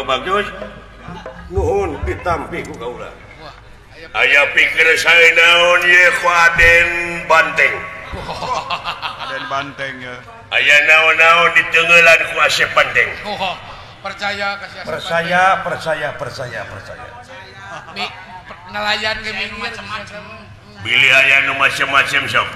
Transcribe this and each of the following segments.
Bagus nuhun ditampi ku kaula. Aya pikir saya naon ye ku Aden Banteng. Aden Banteng ya. Aya naon-naon ditengelan ku Asep Banteng. Oh, percaya ka si Asep. Percaya, percaya, percaya, percaya. Mi nelayan ge minggir Bilih aya nu macem-macem sok.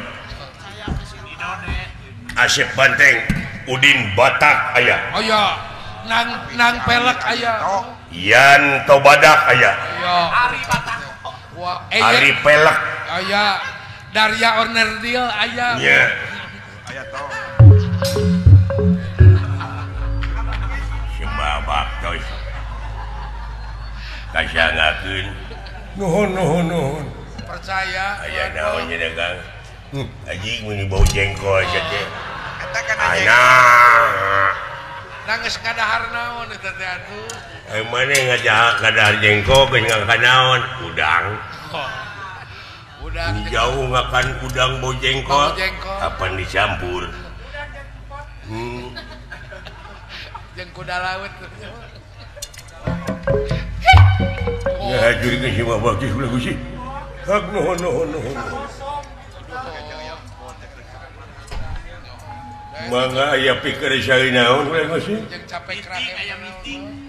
Asep Banteng, Udin Batak aya. Oh iya. Nang nang pelek aya. Yan Tobadak aya. Ari Batak. Ari pelek aya. Daria Ornerdil aya. Nya. Aya to. Sebabak coy. Kasangakeun. Nuhun nuhun nuhun. Percaya. Aya naon nya Kang? Anjing mun bau jengkol sia teh. Eta kan nangis ngadahar naon eta teh atuh. Eh maneh ngajak ngadahar jengkol geus ngakan naon? Udang. Udang jauh ngakan udang bau jengkol. Kapan dicampur? Jeung kuda laut. Ngahajurkeun si Bapak geus ulah Gusti. Hak nuhun nuhun nuhun. Mangga aya pikir saya naon we Gusti? Jeung capek aya meeting.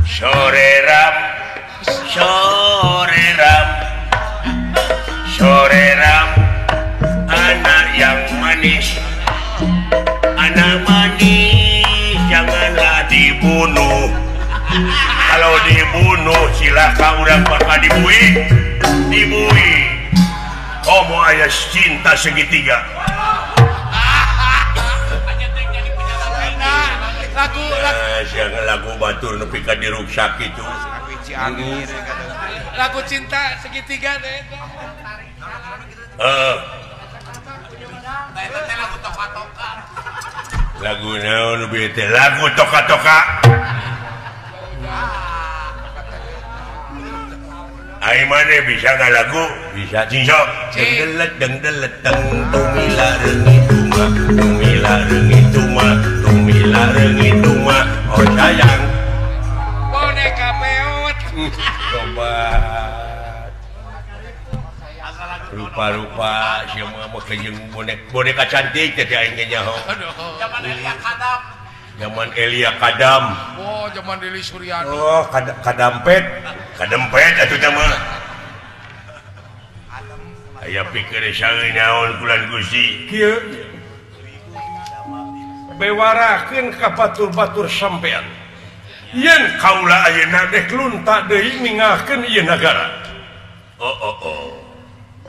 Sore ram, sore ram, sore ram, anak yang manis, anak manis janganlah dibunuh. Kalau dibunuh silaka urang bakal dibui, dibui. Homo aya cinta segitiga. Lagu lagu batur nepi ka diruksak kitu. Lagu cinta segitiga teh. Heeh. Lagu toka-toka. Lagu naon nu teh? Lagu toka-toka. Ai mane bisa nggak lagu? Bisa cincok. Dengdelet dengdelet deng tumila reungit tuma tumila reungit tuma tumila reungit tuma oh sayang. Boneka peot. Coba. Rupa-rupa sia mah jeung boneka cantik teh aing ge nyaho. Zaman Elia Kadam. Zaman Elia Kadam. Oh, zaman Deli Suryani. Oh, kadampet. Kadempet atuh teh mah. Aya pikir saeun naon kulan Gusti. Kieu. Bewarakeun ka batur-batur sampean. Yen kaula ayeuna dek lunta deui ninggalkeun ieu nagara. Oh oh oh.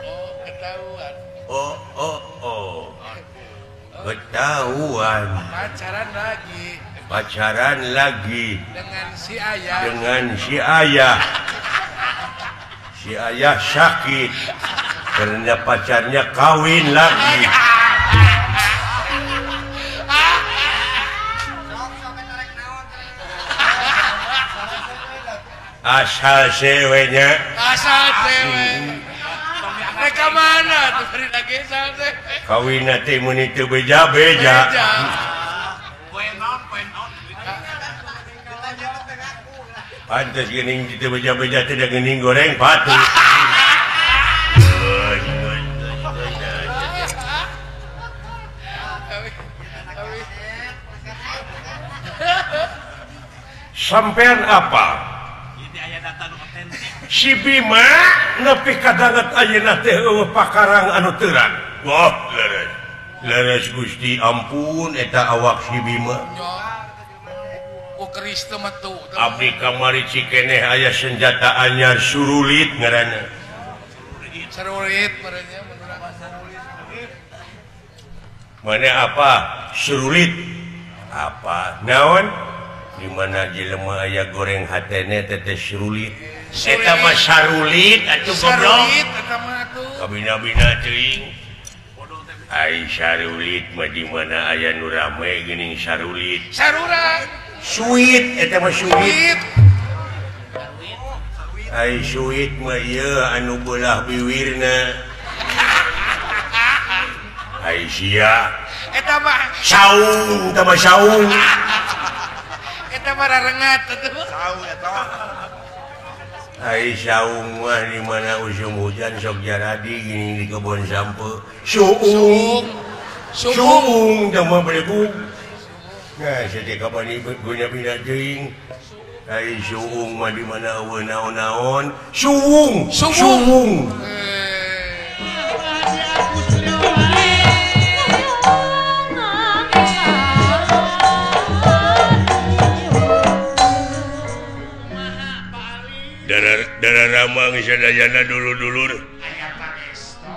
Oh, ketahuan. Oh oh oh. Ketahuan. Pacaran lagi. Pacaran lagi. Dengan si ayah. Dengan si ayah. Si ayah sakit karena pacarnya kawin lagi. Asal ceweknya. Asal cewek. Rek ka mana tuh bari dagesal teh. Kawinna teh meuni teu beja-beja. Poe naon, poe naon. Pantes geuning teu beja-beja teh da geuning goreng patu. Sampean apa? Si Bima nepi kadanget ayeuna teh eueuh pakarang anu terang. Wah, leres. Leres Gusti ampun eta awak si Bima. Ku keris teu metu. Abdi kamari cikeneh aya senjata anyar surulit ngaranna. Surulit merenya mana apa? Surulit. Apa? Naon? Di mana jelema aya goreng hatene teh surulit. Eta mah sarulit atuh goblok. Eta mah atuh. Kabina-bina teuing. Ai sarulit mah di mana aya nu rame geuning sarulit. Saruran. Suit eta mah suit. Ai suit mah ieu anu beulah biwirna. Ai sia. Eta mah saung, eta mah saung. Eta mah rarengat atuh. Saung eta. Ai saung mah di mana usum hujan sok jaradi gini di kebon sampe. Suung. Suung teh mah belegug. Nah, saja kapan ieu guna-guna teuing. Ai suung mah di mana eueuh naon-naon. Suung, suung. Darah ramang sadayana dulur-dulur. Aya pangesto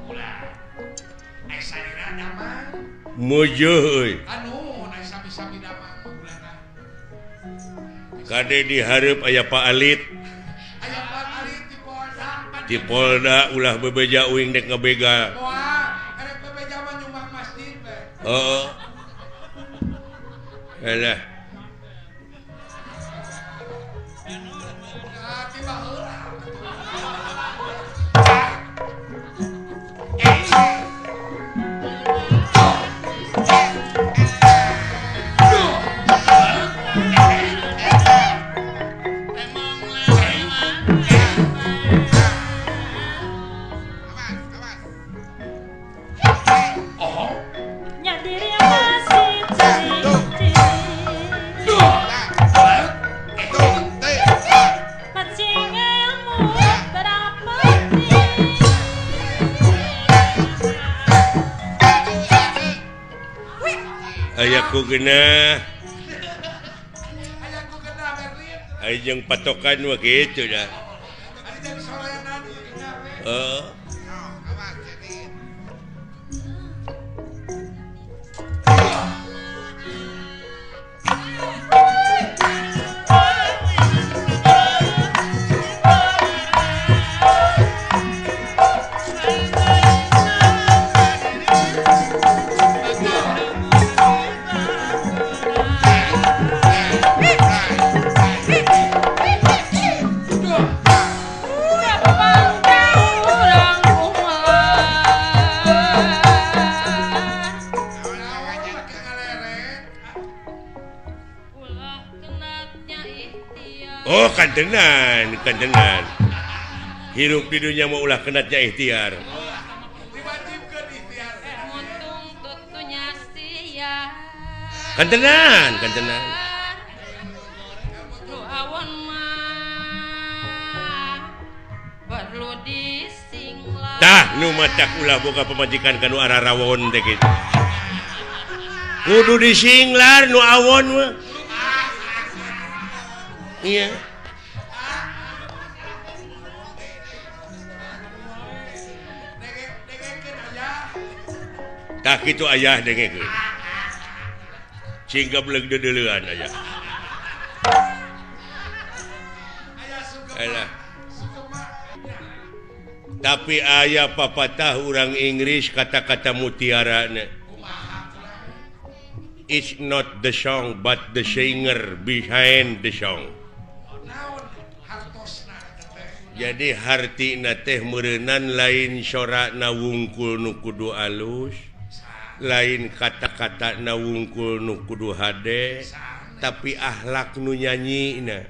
ulah. Aya salira damang. Mojo euy. Anu aya sami-sami damang ulahna. Kade dihareup aya Pak Alit. Aya Pak Alit di Polda. Di Polda ulah bebeja uing dek ngabegal. Moal, erek bebeja mah nyumbang masjid we. Heeh. Alah. Ayaku genah. Aya jeung patokan mah kitu dah. Heeh. Oh kantenan, kantenan. Hirup di dunia mau ulah kenatnya ikhtiar. Kantenan, kantenan. Tah nu matak ulah boga pamajikan kanu ararawon teh kitu. Kudu disinglar nu awon mah. Iya. Tah kitu ayah dengekeun. Cing gableg deudeuleun ayah. Alah. Tapi ayah papatah urang Inggris kata-kata mutiarana. It's not the song but the singer behind the song. Jadi hartina teh meureunan lain sorana wungkul nu kudu alus, lain kata-kata na wungkul nu kudu hade, tapi akhlak nu nyanyina.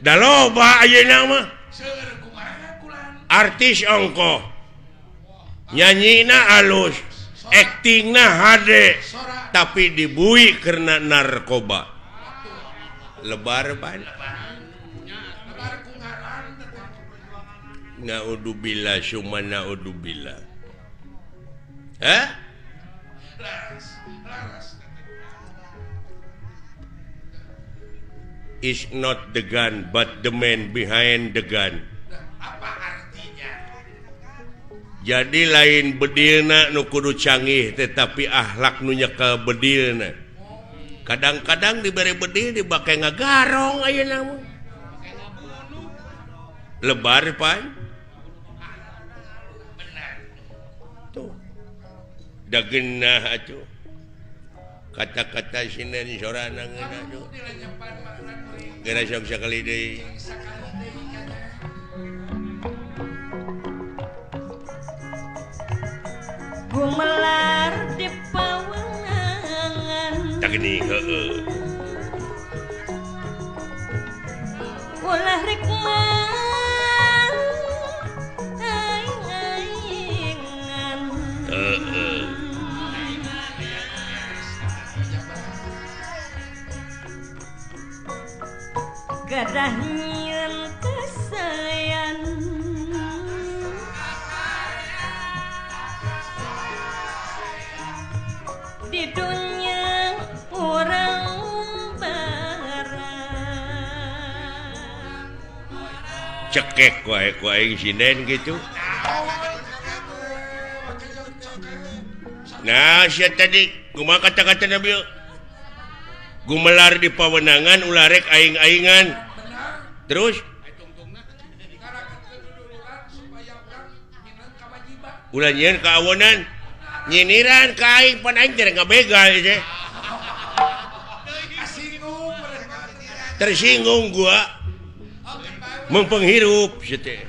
Da loba ayeuna mah artis ongkoh nyanyina alus, aktingna hade, tapi dibui karena narkoba. Lebar ban. Naudzubillah summa naudzubillah. Hah? Is not the gun but the man behind the gun. Apa artinya? Jadi lain bedilna nu kudu canggih tetapi akhlak nu nyekel bedilna. Kadang-kadang diberi bedil dibake ngagarong ayeuna mah. Lebar pan. Tuh. Da geunah atuh. Kata-kata sinden sorana ngeunah tuh. Geura sok sakali deui. Gumelar di pawenangan. Tah geuning heueuh. Ulah rek aing-aingan. Heeh. Gadah nyieun kasayan. Di dunya urang barang. Cekek wae ku aing sinden gitu. Nah, sia tadi kumaha kata-kata Nabi? Gumelar di pawenangan ulah rek aing-aingan. Terus ulah nyieun kaawonan, nyiniran ka aing pan aing teh ngabegal teh. Tersinggung gua. Mempenghirup sia teh.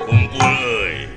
Kumpul euy.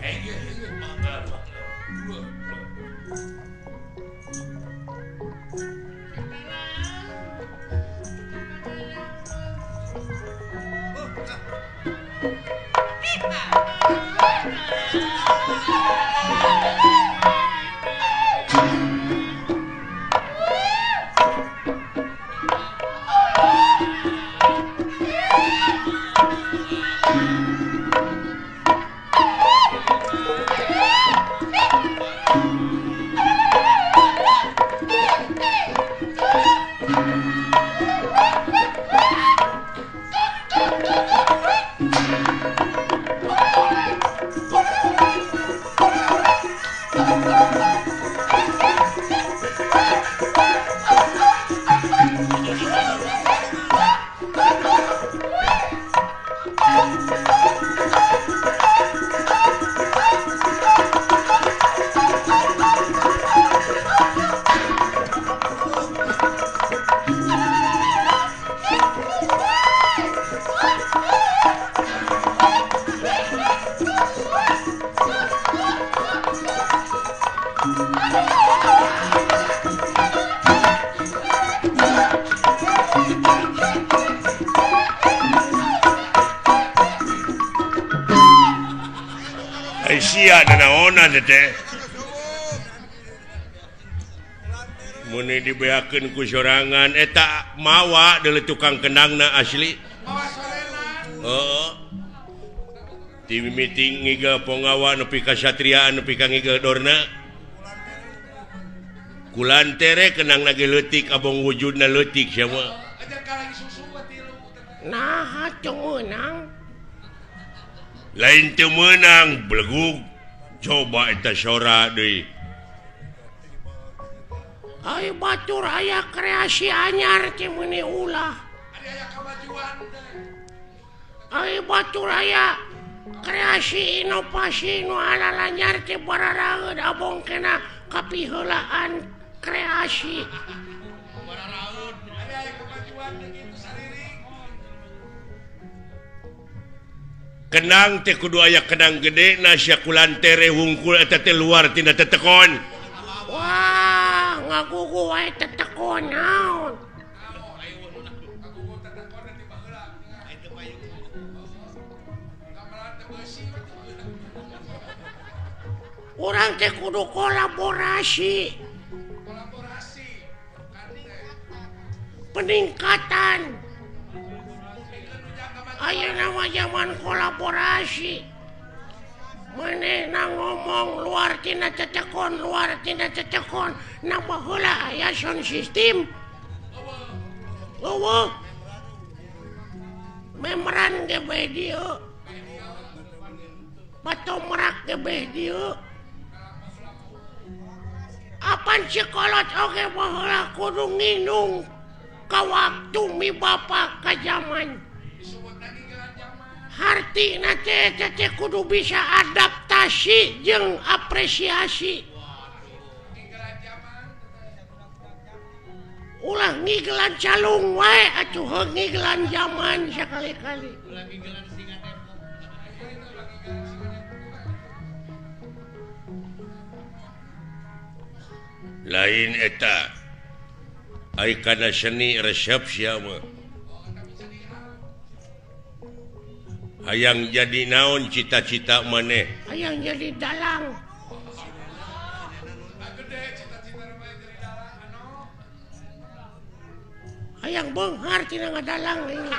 Sia nanaonan teh. Mun dibeakeun ku sorangan eta mawa deuleu tukang kendangna asli. Mawa sorenan. Heeh. Ti mimiti ngigel pongawa nepi ka satriaan nepi ka ngigel dorna. Kulantere kendangna ge leutik abong wujudna leutik sia mah. Naha teu meunang. Lain teu meunang belegug coba eta sora deui. Ai batur aya kreasi anyar teh meuni ulah. Ai batur aya kreasi inovasi nu alalanyar teh bararaeud abong kena kapiheulaan kreasi. Kenang teh kudu aya kenang gede na sia kulantere wungkul eta teh luar tina tetekon. Wah, ngagugu wae tetekon naon. Urang teh kudu kolaborasi. Peningkatan. Ayeuna mah zaman kolaborasi. Manehna ngomong luar tina tetekon, luar tina tetekon, nambah heula aya sound system. Eueuh. Memeran ge bae dieu. Batomrak ge bae dieu. Apan sekolot oge baheula kudu nginung ka waktu mi bapa ka zaman. Hartina teh teh kudu bisa adaptasi jeung apresiasi. Ulah ngigelan calung wae atuh heuh ngigelan zaman sakali-kali. Lain eta ai kana seni resep sia mah. Hayang jadi naon cita-cita maneh? Hayang jadi dalang. Hayang beunghar tina ngadalang ini.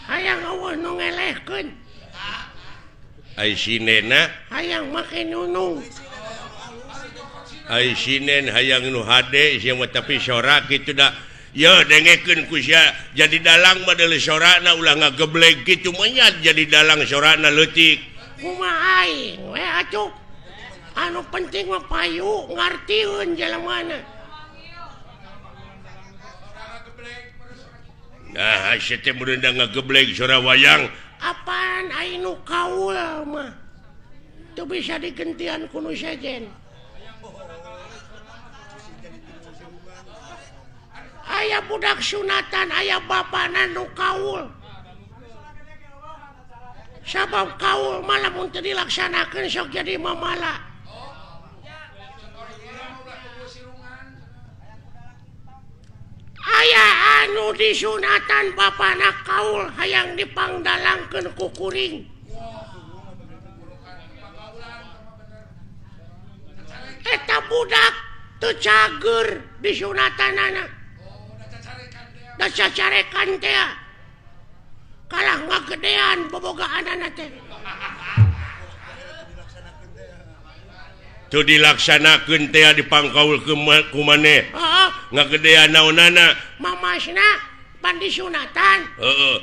Hayang eueuh nu ngelehkeun. Ai sinena hayang make nunung. Ai sinen hayang nu hade sia mah tapi sora kitu da. Ye dengekeun ku sia jadi dalang mah deuleu sorana ulah ngagebleg kitu menyat jadi dalang sorana leutik. Kumaha aing we atuh. Anu penting mah payu ngartieun jelemana. Nah, sia teh meureun da ngagebleg sora wayang. Apaan aing nu kaul mah teu bisa digentian ku nu sejen. Aya budak sunatan aya bapana nu kaul. Sabab kaul mah lamun teu dilaksanakeun sok jadi mamala. Aya anu disunatan bapana kaul hayang dipangdalangkeun ku kuring. Eta budak teu cager disunatanana. Da cacarekan teh kalah ngagedean bobogaanana teh. Teu dilaksanakeun teh dipangkaul ku maneh. Heeh, ngagedean naonana? Mamasna pan disunatan. Heeh.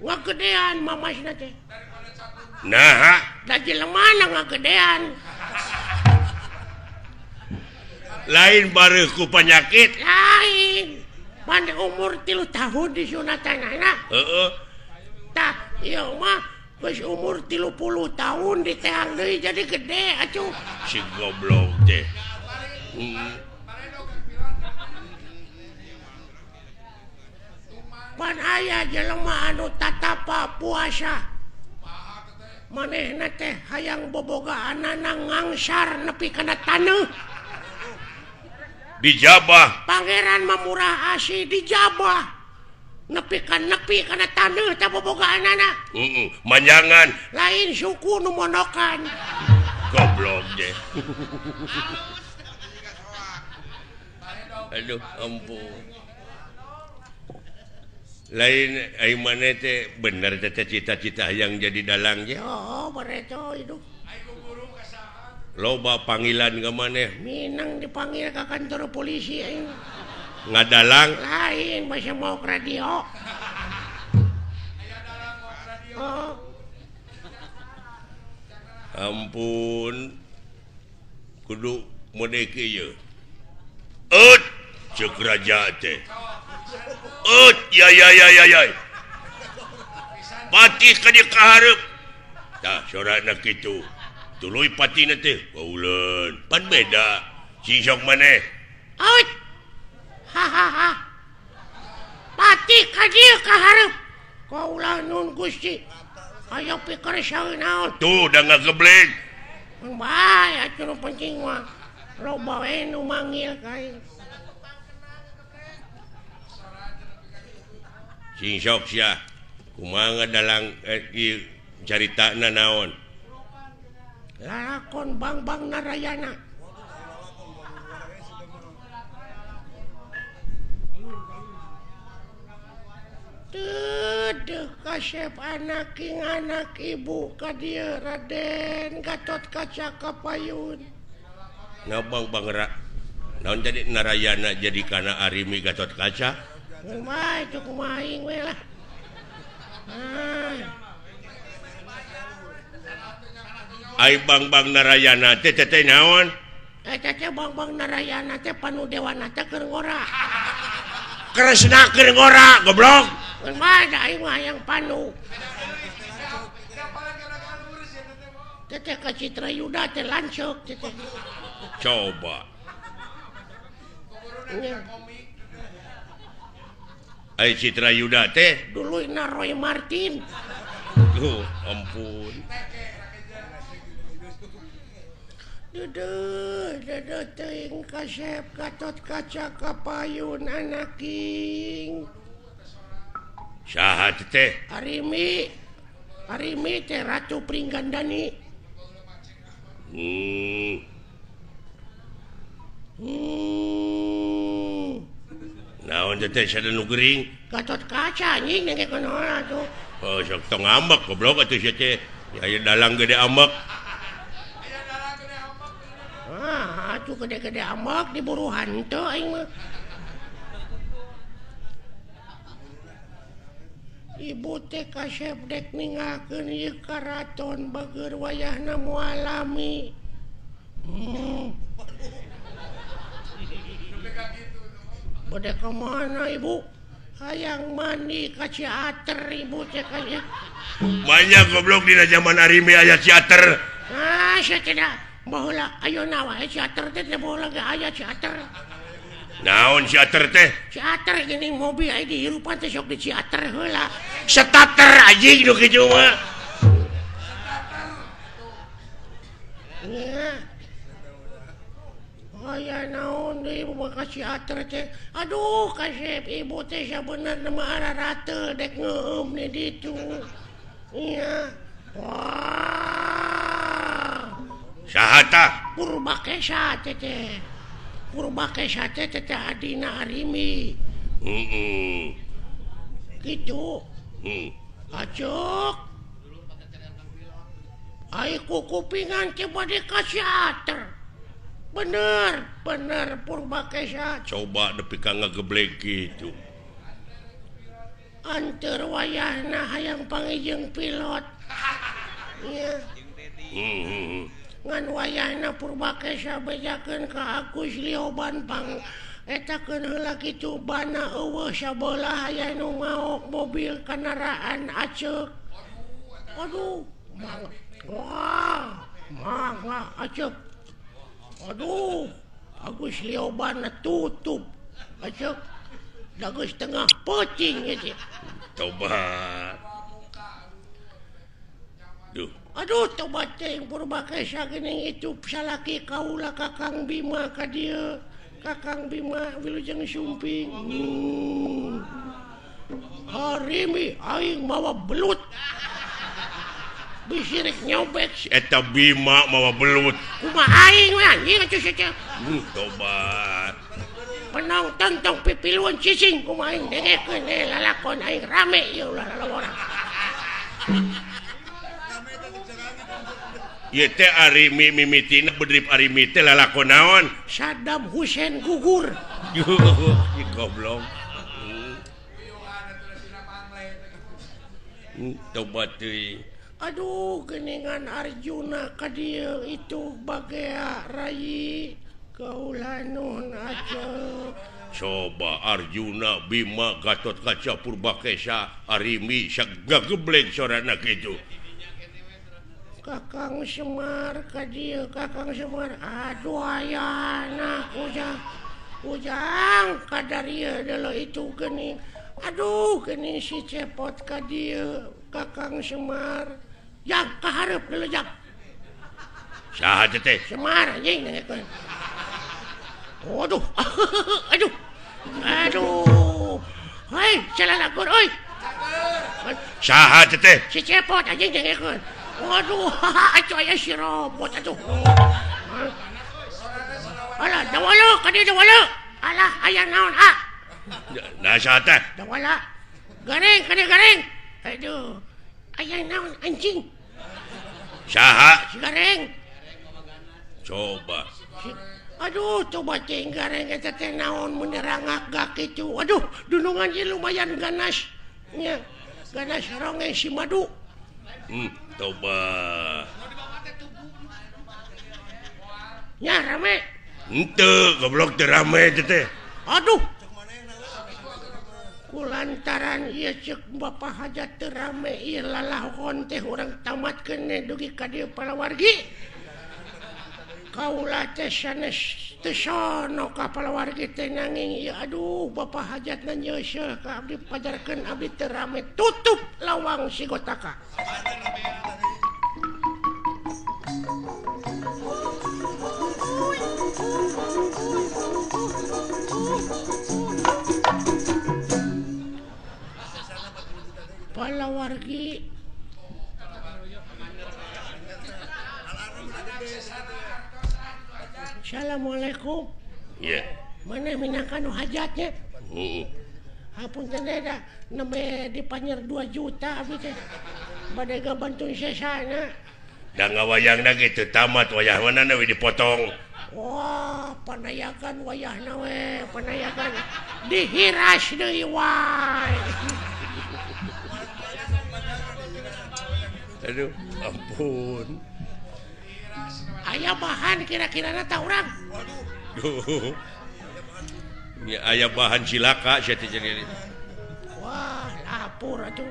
Ngagedean mamasna teh. Naha? Da jelemana ngagedean. Lain bareuh ku panyakit. Lain. Pan umur 3 tahun disunatanana. Heeh. Tah, ieu mah geus umur 30 tahun diteang deui jadi gede atuh. Si goblok teh. Pan aya jelema anu tatapa puasa. Manehna teh hayang bobogaanana ngangsar nepi kana taneuh. Dijabah. Pangeran mah murah asih dijabah. Nepi ka nepi kana taneuh teh bobogaanana. Heeh, manjangan. Lain suku nu monokan. Goblok deh. Aduh, ampun. Lain ai maneh teh bener teh cita-cita hayang jadi dalang ge. Oh, bareto hidup. Loba panggilan ka maneh. Minang dipanggil ka kantor polisi aing. Ngadalang? Lain basa mau ke radio. Oh. Ampun. Kudu mode kieu. Eut. Cek raja teh. Ut ya ya ya ya ya. Patih ka dieu ka hareup. Tah sorana kitu. Tuluy patina teh kauleun. Pan beda. Cing sok maneh. Ut. Ha ha ha. Patih ka dieu ka hareup. Kaula nun Gusti. Aya pikir saeun naon? Tuh da ngagebleng. Bae atuh nu penting mah. Loba we nu manggil ka aing. Cing sok sia. Kumaha dalang ieu caritana naon? Lalakon Bangbang Narayana. Dedeh kasep anak king anak ibu ka dieu Raden Gatot Kaca Kapayun. Ngabang Bangra. Naon jadi Narayana jadi kana Arimi Gatot Kaca? Kumaha itu kumaha aing we lah. Ai Bangbang Narayana teh teh naon? Eta teh Bangbang Narayana teh panu dewana teh keur ngora. Kresna keur ngora goblok. Kumaha da aing mah hayang panu. Teteh ka Citra Yuda teh lanceuk teteh. Coba. Ai Citra Yuda teh duluyna Roy Martin. Duh, ampun. Dedeh, dedeh teuing kasep Gatot Kaca Kapayun anaking. Saha teh? Arimi. Arimi teh Ratu Pringgandani. Naon teh sada nu gering? Gatot Kaca anjing nengke kunaon atuh. Oh, sok tong ambek goblok atuh sia teh. Aya dalang gede ambek. Ah, atuh gede-gede ambek diburu hantu aing mah. Ibu teh kasep dek ninggalkeun ieu karaton bageur wayahna moal lami. Bade ka mana ibu? Hayang mandi ka Ciater ibu teh ka. Banyak goblok dina zaman Arimi aya Ciater. Ah, sia tidak. Baheula ayeuna wae Ciater teh teh baheula ge aya Ciater. Naon Ciater teh? Ciater geuning mobil aya dihirupan teh sok di Ciater heula. Starter anjing nu kitu mah. Nya. Aya naon deui ibu mah ka Ciater teh. Aduh kasep ibu teh sabenerna mah ararate dek ngeueum di ditu. Nya. Wah. Saha tah? Purbakesa teh teh. Purbakesa teh teh adina Arimi. Heeh. Kitu. Acuk. Ai kukupingan teh bade ka Ciater. Bener, bener Purbakesa. Coba nepi ka ngageblek kitu. Anteur wayahna hayang panggih pilot. Nya. Ngan wayahna Purbakesa bejakeun ka Agus Lioban pang etakeun heula kitu bana eueuh sabelah aya nu maok mobil kendaraan aceuk. Aduh, mangga. Wah, mangga aceuk. Aduh, Agus Lioban tutup. Aceuk. Da geus tengah peuting ieu. Tobat. Duh. Aduh, tobat teh Purbakesa geuning itu salaki kaula Kakang Bima ka dieu. Kakang Bima wilujeng sumping. Harimi aing mawa belut. Bisi rek nyobek si eta Bima mawa belut. Kumaha aing we anjing atuh sia. Tobat. Penonton tong pipiluan cicing kumaha aing dengekeun lalakon aing rame ieu ulah lalawara. Ieu teh Arimi mimitina bedrip Arimi teh lalakon naon? Saddam Hussein gugur. Goblok. Tobat teuing. Aduh, geningan Arjuna ka dieu itu bagea rayi kaula nun aceuk. Coba Arjuna Bima Gatot Kaca Purbakesa Arimi sagageblek sorana kitu. Kakang Semar ka dieu Kakang Semar aduh ayana ujang ujang kadarieu deuleu itu geuning aduh geuning si Cepot ka dieu Kakang Semar jang ka hareup deuleu jang saha teh Semar anjing dengekeun. Waduh aduh aduh hei celana gur euy saha teh si Cepot anjing dengekeun. Waduh, atuh aya si robot atuh. Alah, dawala ka dieu dawala. Alah, aya naon ah? Nah, saha teh? Dawala. Gareng ka dieu gareng. Aduh. Aya naon anjing? Saha? Si gareng. Coba. Aduh, coba cing gareng eta teh naon mun rangak gak kitu. Aduh, dunungan ieu lumayan ganas. Nya, ganas ronge si madu. Coba. Nya rame. Henteu, goblok teu rame teh. Aduh. Kulantaran ieu ceuk Bapak Hajat teu rame ieu lalahon teh urang tamatkeun dugi ka dieu palawargi. Kaula teh sanes teu sono ka palawargi teh nanging ieu aduh Bapak Hajatna nyeuseuh ka abdi pajarkeun abdi teu rame tutup lawang sigotaka. Palawargi Assalamualaikum. Iya. Mana minangka nu hajatnya? Heeh. Hapunten da nembe dipanyer 2 juta abdi teh. Bade gabantu sesana. Da ngawayangna ge teu tamat wayah mana we dipotong. Wah, panayakan wayahna we, panayakan dihiras deui wae. Aduh, ampun. Aya bahan kira-kirana ta urang. Waduh. Nya aya bahan cilaka sia teh jadi. Wah, lapor atuh.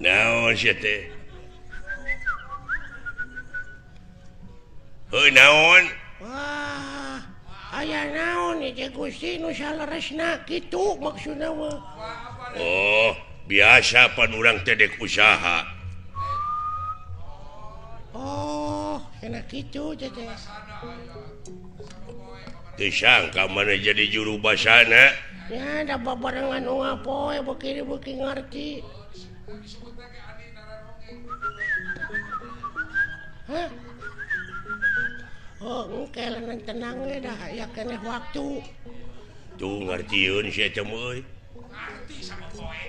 Naon sia teh? Heuh naon? Wah, aya naon ieu Gusti nu saleresna kitu maksudna mah. Oh, biasa pan urang teh dek usaha. Oh, kena kitu teh. Teu sangka mana jadi juru basana. Ya, da babarengan unggal poe beuki-beuki ngarti. Hah? Oh, engke leunang tenang we dah aya keneh waktu. Tuh ngartieun sia teh euy. Ngarti sama koe.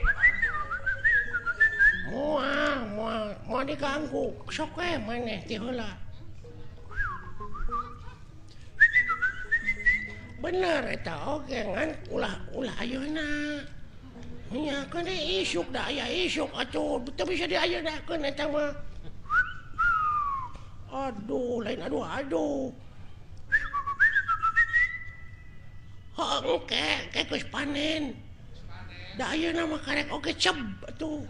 Moal, moal, moal diganggu. Sok we maneh ti heula. Bener eta oge ngan ulah ayeuna. Nya keun isuk da aya isuk atuh teu bisa diayenakeun eta mah. Aduh, lain aduh aduh. Heuh engke, engke geus panen. Da ayeuna mah karek oge ceb atuh.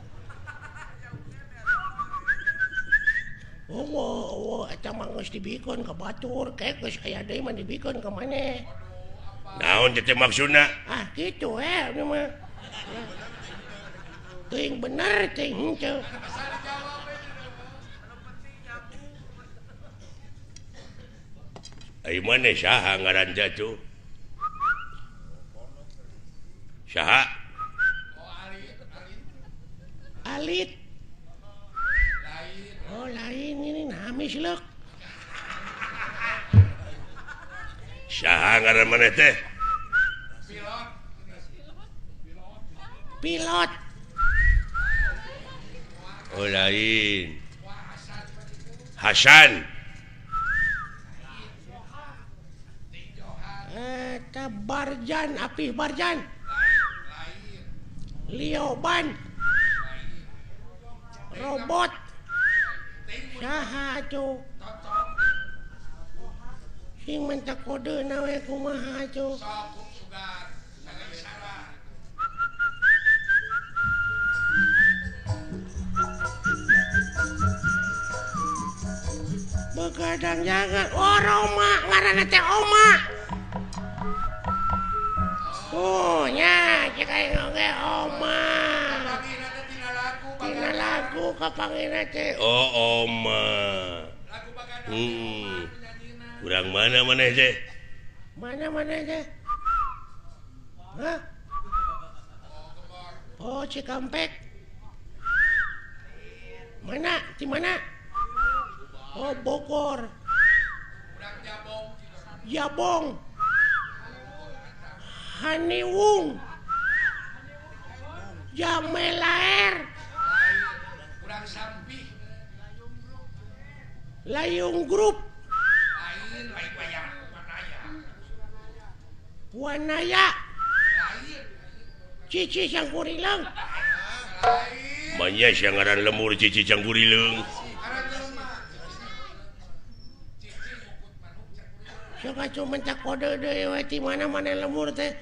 Oh, eta mah geus dibikeun ka batur, ke geus aya deui mah dibikeun ka maneh. Naon teh maksudna? Ah, kitu we ieu mah. Teuing bener teuing henteu. Ai maneh saha ngaran teh atuh? Saha? Alit. Oh lain ini hamis leuk. Saha ngaran maneh teh? Pilot. Oh lain. Hasan. Eta Barjan, Apih Barjan. Lioban. Robot. Saha atuh? Sing minta kode na we kumaha atuh? Begadang jangan. Oh Roma, ngaranna teh Oma. Oh nya, cek aing oge Oma. Tina lagu kapangina teh. Oh Oma. Urang mana maneh teh? Mana maneh teh? Hah? Oh Cikampek. Mana? Di mana? Oh Bogor. Jabong. Haniwung. Jamelaer. Layung Group. Wanaya. Cici Cangkurileung. Manya sia ngaran lemur Cici Cangkurileung. Sok atuh mentak kode deui we ti mana-mana lemur teh.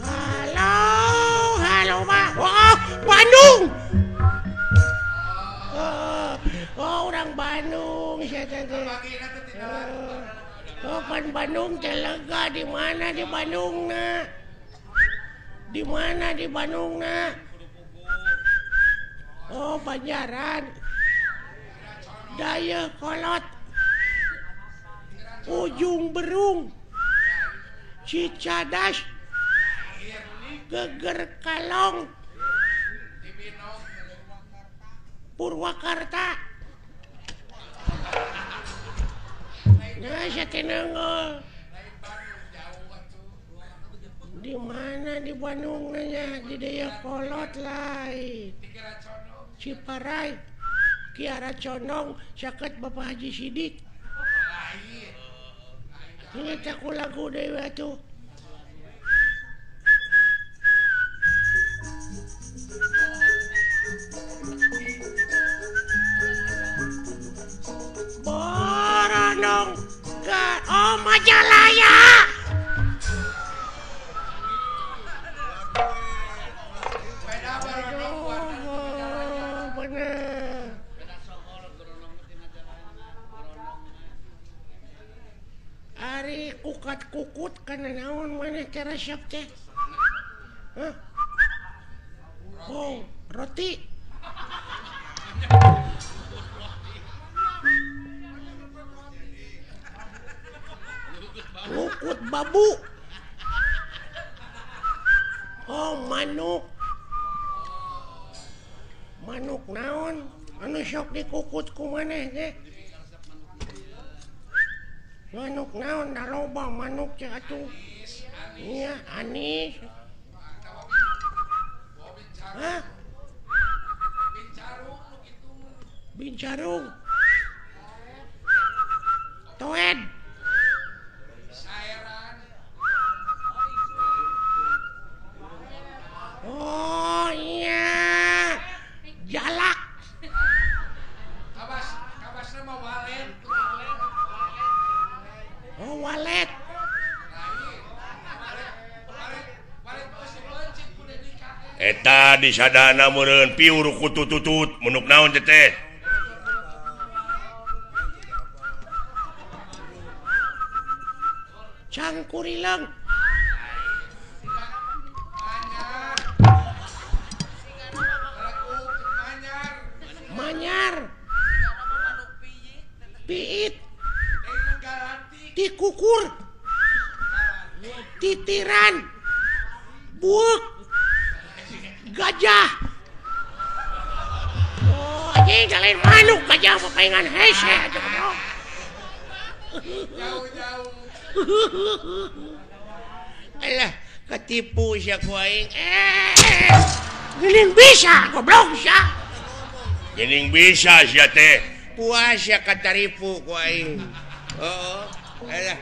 Halo, halo Pak. Oh, Bandung. Oh, orang Bandung sia teh. Oh, kan Bandung teh lega di mana di Bandung na? Di mana di Bandung na? Oh, Banjaran. Dayakolot. Ujung Berung. Cicadas. Geger Kalong. Purwakarta. Nah, saya tenang. Di mana di Bandung nanya? Di Dayakolot lain. Ciparai, Kiara Condong, caket Bapak Haji Sidik. Ingat aku lagu deui atuh. Boronong ke oh Majalaya. Ari kukat kukut kana naon maneh teh resep teh? Hah? Oh, roti. Kukut babu. Oh, manuk. Manuk naon? Anu sok dikukut ku maneh teh? Manuk naon da loba manuk teh atuh. Nya anis. Hah? Bincarung. Toed. Oh iya. Jalak. Oh walet. Eta disadana meureun piur kutututut menuk naon teh? Cangkurileung. Manyar. Piit. Tikukur. Titiran. Buuk. Gajah. Oh, anjing lain manuk gajah mah paingan hese aja goblok. Jauh-jauh. Alah, ketipu sia ku aing. Geuning bisa goblok sia. Geuning bisa sia teh. Puas sia kataripu ku aing. Heeh. Alah.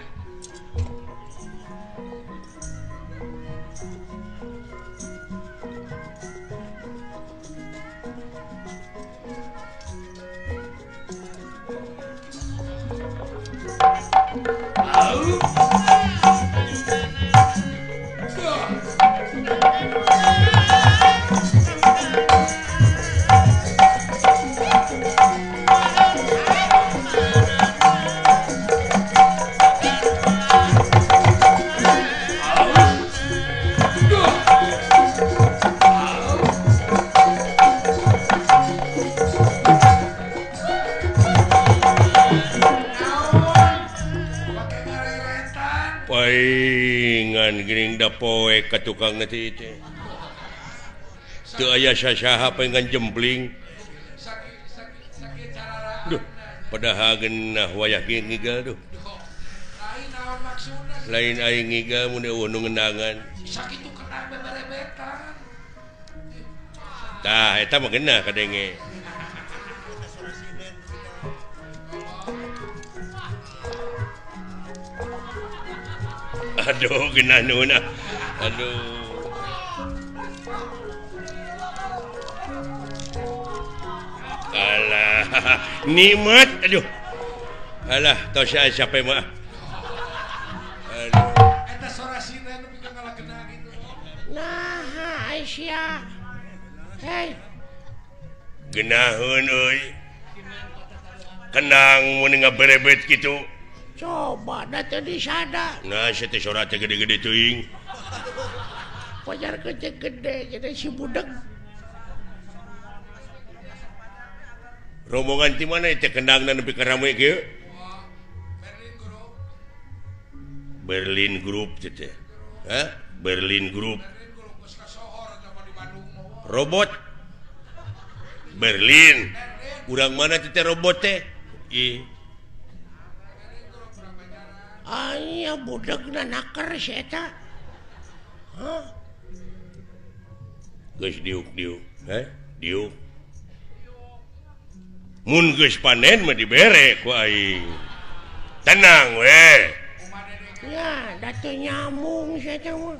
Paingan geuning da poek ka tukang teh teh. Teu aya sasaha paingan jempling. Duh, padahal geunah wayah ge ngigal duh. Lain aing ngigal mun eueuh nu ngendangan. Sakitu kenang beberebetan. Tah eta mah geunah kadenge. Aduh, genah nuhun ah. Aduh. Alah, nikmat aduh. Alah, tos aya capek mah. Aduh. Eta sora sinden nu pikeun ngalakeuna gitu. Nah, Aisyah. Hei. Genaheun euy. Kenang mun ngaberebet kitu. Coba da teu disada. Nah, sia teh sora teh gede-gede teuing. Pajar gede-gede jadi si budeg. Rombongan ti mana teh kendangna nepi ka rame kieu? Berlin Group. Berlin Group teh. Hah? Berlin Group. Robot. Berlin. Urang mana teh robot teh? Ih. Aya budegna naker si eta. Hah? Geus diuk-diuk, heh? Diuk. Mun geus panen mah dibere ku aing. Tenang we. Ya, da teu nyambung si eta mah.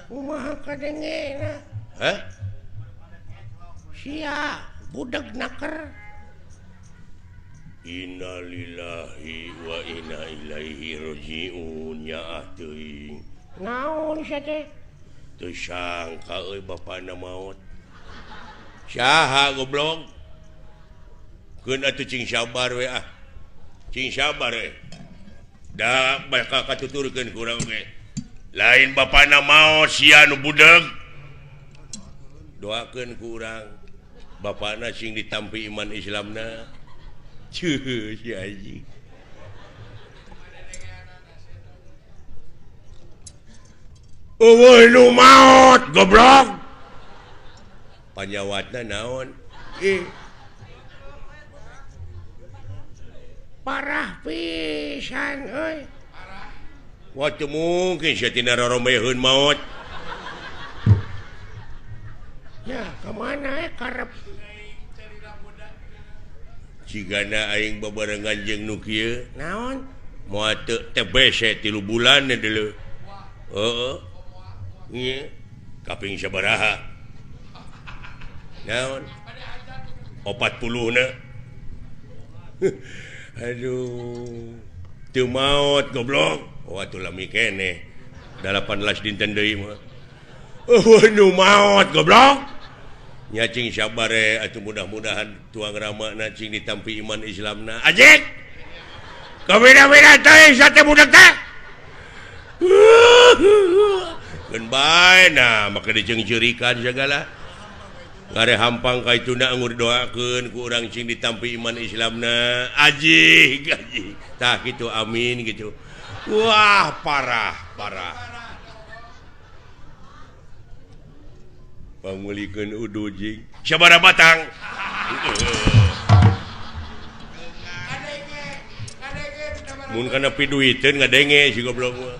Kumaha kadengena? Hah? Sia budeg naker. Innalillahi wa inna ilaihi rajiun ya teuing. Naon sia teh? Teu sangka euy bapana maot. Saha goblok? Keun atuh cing sabar we ah. Cing sabar we. Da bakal katuturkeun ku urang ge. Lain bapana maot sia nu budeg. Doakeun ku urang. Bapana sing ditampi iman Islamna. Cuh, si anjing. Eueuh nu maot goblok. Panyawatna naon? Ih. Parah pisan euy. Wah, teu mungkin sia tina roromeheun maot. Ya, ka mana karep? Cigana aing babarengan jeung nu kieu. Naon? Moal teu TBC 3 bulan deuleu. Heeh. Ieu kaping sabaraha? Naon? 40 na. Aduh. Teu maot goblok. Oh atuh lami keneh. 18 dinten deui mah. Eueuh nu maot goblok. Nya cing sabar atuh mudah-mudahan tuang ramana cing ditampi iman Islamna. Ajik. Kabeda-beda teh sate budak teh. Keun bae nah make diceungceurikan sagala. Ngare hampang ka ituna angur doakeun ku urang cing ditampi iman Islamna. Aji gaji. Tah kitu amin gitu. Wah parah parah. Pangulikeun udu jing. Sabaraha batang? Mun kana piduiteun ngadenge si goblok mah.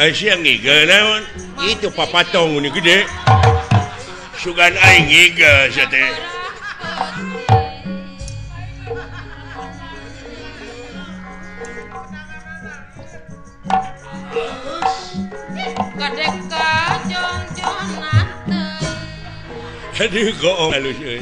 Siang ngigel naon? Itu papatong ini gede. Sugan aing ngigel sia teh. Kadeka jongjonan teu. Aduh goong halus euy.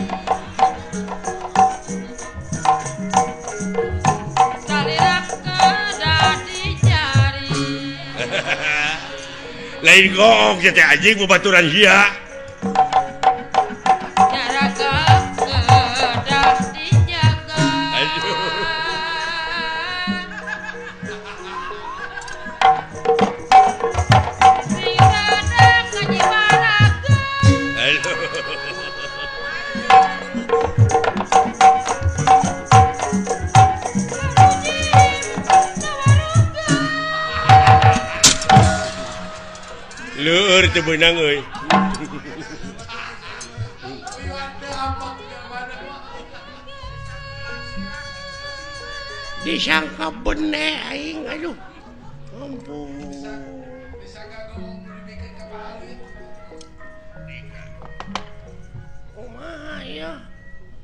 Lain goong sia teh anjing babaturan sia. Jaraga kedah dijaga. Aduh. Sing rada kajibaraga. Aduh. Leur teu beunang euy. Disangka bene aing aduh. Ampun. Kumaha ya?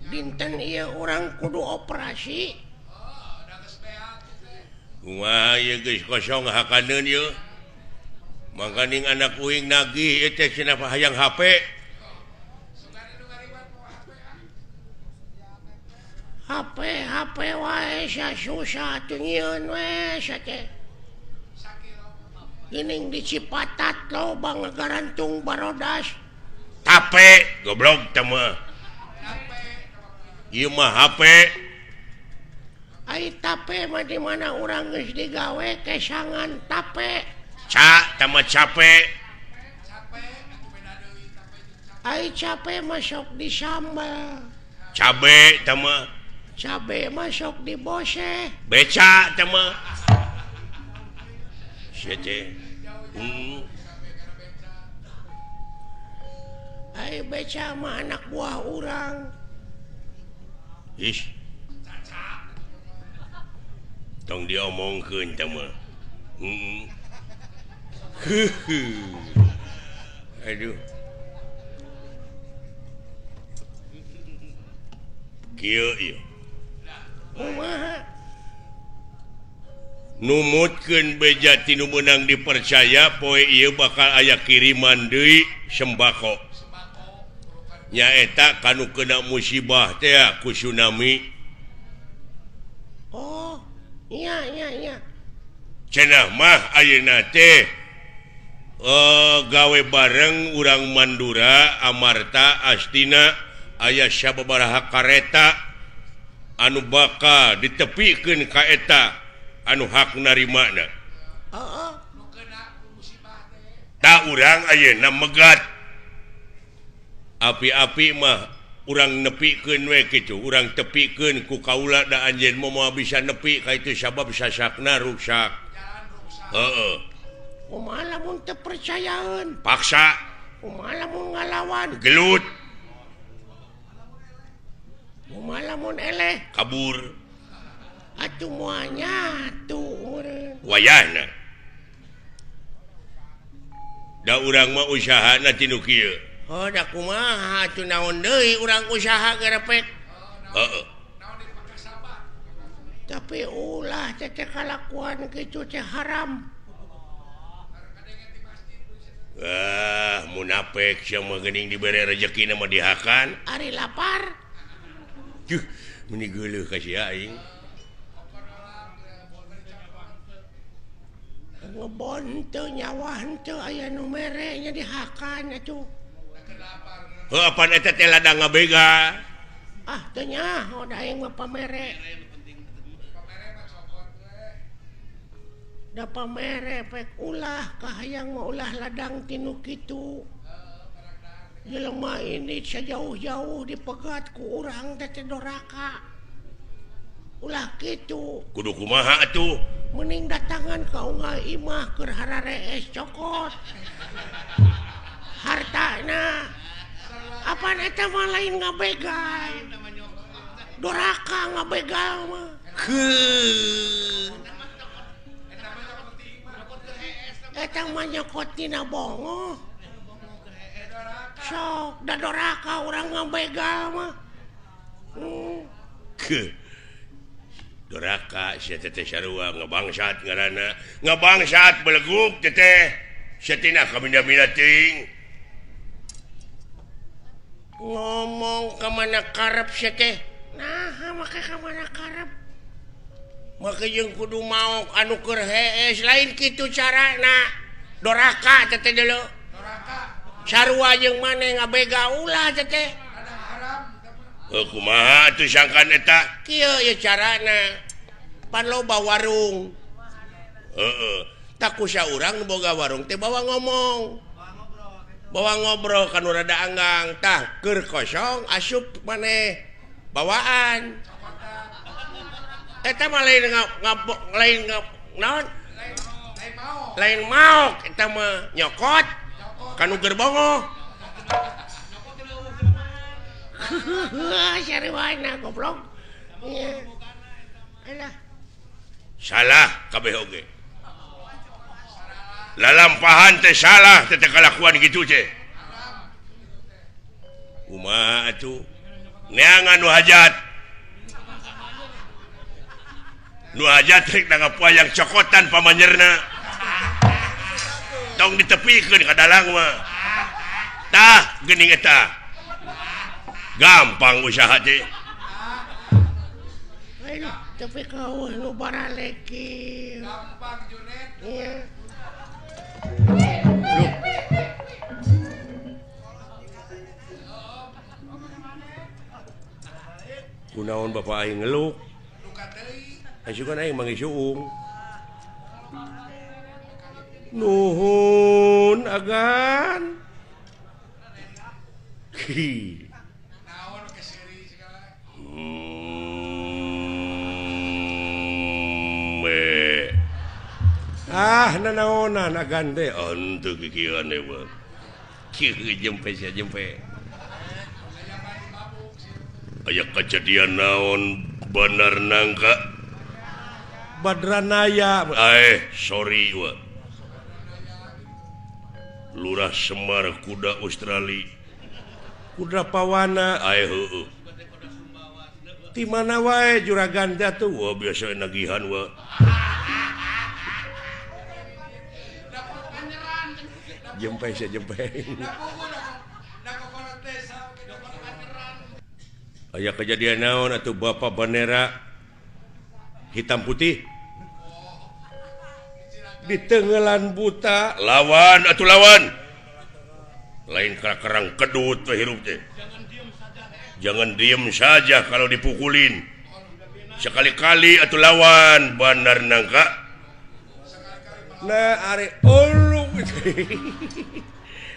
Dinten ieu urang kudu operasi. Kumaha ieu geus kosong hakaneun ieu. Mangkaning anak uing nagih ieu teh cenah hayang HP. HP HP wae sia susah atuh nyieun we sia teh. Geuning di Cipatat loba ngagarantung barodas. Tape goblok teh mah. Ieu mah HP. Ai tape mah di mana urang geus digawe kesangan tape. Ca tama capek. Ai capek masuk di sambal. Cabe tama. Cabe masuk di bose. Beca tama. Sia teh. Ai beca mah anak buah urang. Ih. Tong diomongkeun tama. Aduh. Kieu ieu. Kumaha? Numutkeun beja ti nu meunang dipercaya poe ieu bakal aya kiriman deui sembako. Nyaeta kanu kena musibah teh ku tsunami. Oh, iya iya iya. Cenah mah ayeuna teh gawe bareng urang Mandura, Amarta, Astina, aya sababaraha kareta anu bakal ditepikeun ka eta anu hak narimana. Heeh. Ta urang ayeuna megat. Api-api mah urang nepikeun we kitu, urang tepikeun ku kaula da anjeun moal bisa nepi ka itu sabab sasakna ruksak. Heeh. Kumaha lamun teu percayaeun? Paksa. Kumaha lamun ngalawan? Gelut. Kumaha lamun eleh? Kabur. Atuh moal nyatu meureun. Wayahna. Da urang mah usahana ti nu kieu. Oh, da kumaha atuh naon deui urang usaha gerepek. Heeh. Tapi ulah teh kalakuan kitu teh haram. Ah, munafik sia mah geuning dibere rezeki mah dihakan. Ari lapar. Juh, meni geuleuh ka sia aing. Ngebon teu nyawa henteu aya nu mere nya dihakan atuh. Heuh apan eta teh ladang ngabega. Ah teu nyaho da aing mah pamere. Da pamere pek ulah kahayang mah ulah ladang tinu kitu. Jelema ini sejauh-jauh dipegat ku urang teh teh doraka. Ulah kitu. Kudu kumaha atuh? Mending datangan ka unggal imah keur hararees cokot. Hartana. Apan eta mah lain ngabegal. Doraka ngabegal mah. Heuh. Eta mah nyokot tina bongoh. Sok da doraka urang ngabegal mah. Ke doraka sia teh sarua ngabangsat ngaranna. Ngabangsat beleguk teh. Sia tina kaminda-minda teuing. Ngomong ka mana karep sia teh? Naha make ka mana karep? Make jeung kudu maok anu keur hees lain kitu carana. Doraka teh deuleu. Doraka. Sarua jeung maneh ngabega ulah teh. Heuh kumaha atuh sangkan eta? Kieu ye carana. Pan loba warung. Heeh. Tak ku saurang nu boga warung teh bawa ngomong. Bawa ngobrol kan rada anggang. Tah keur kosong asup maneh bawaan. Eta mah lain lain naon? Lain maok eta mah nyokot kanu gerbongoh. Sarwana goblok. Alah. Salah kabeh oge. Lalampahan teh salah teh kalakuan kitu teh. Kumaha atuh? Neangan nu hajat. Nu hajat rek nanggap wayang cokotan pamanyerna. Tong ditepikeun ka dalang mah. Tah geuning eta. Gampang usaha teh. Aduh, tapi kau nu baraleki. Gampang Junet. Iya. Kunaon bapak aing ngeluk? Asukan aing manggih suung. Nuhun agan. Hi. Ah nanaonan agan teh henteu kikieuan we. Kieu jempe sia jempe. Aya kejadian naon Bandar Nangka? Badranaya. Sorry wa. Lurah Semar kuda Australia. Kuda Pawana. Heueuh. Ti mana wae juragan teh atuh? Wah biasa nagihan wa. Jempe sia jempe. Aya kejadian naon atuh Bapak bendera hitam putih di tenggelan buta lawan atuh lawan lain kerang kedut we hirup teh. Jangan diem saja kalau dipukulin. Sekali-kali atuh lawan Bandar Nangka. Nah are ulu.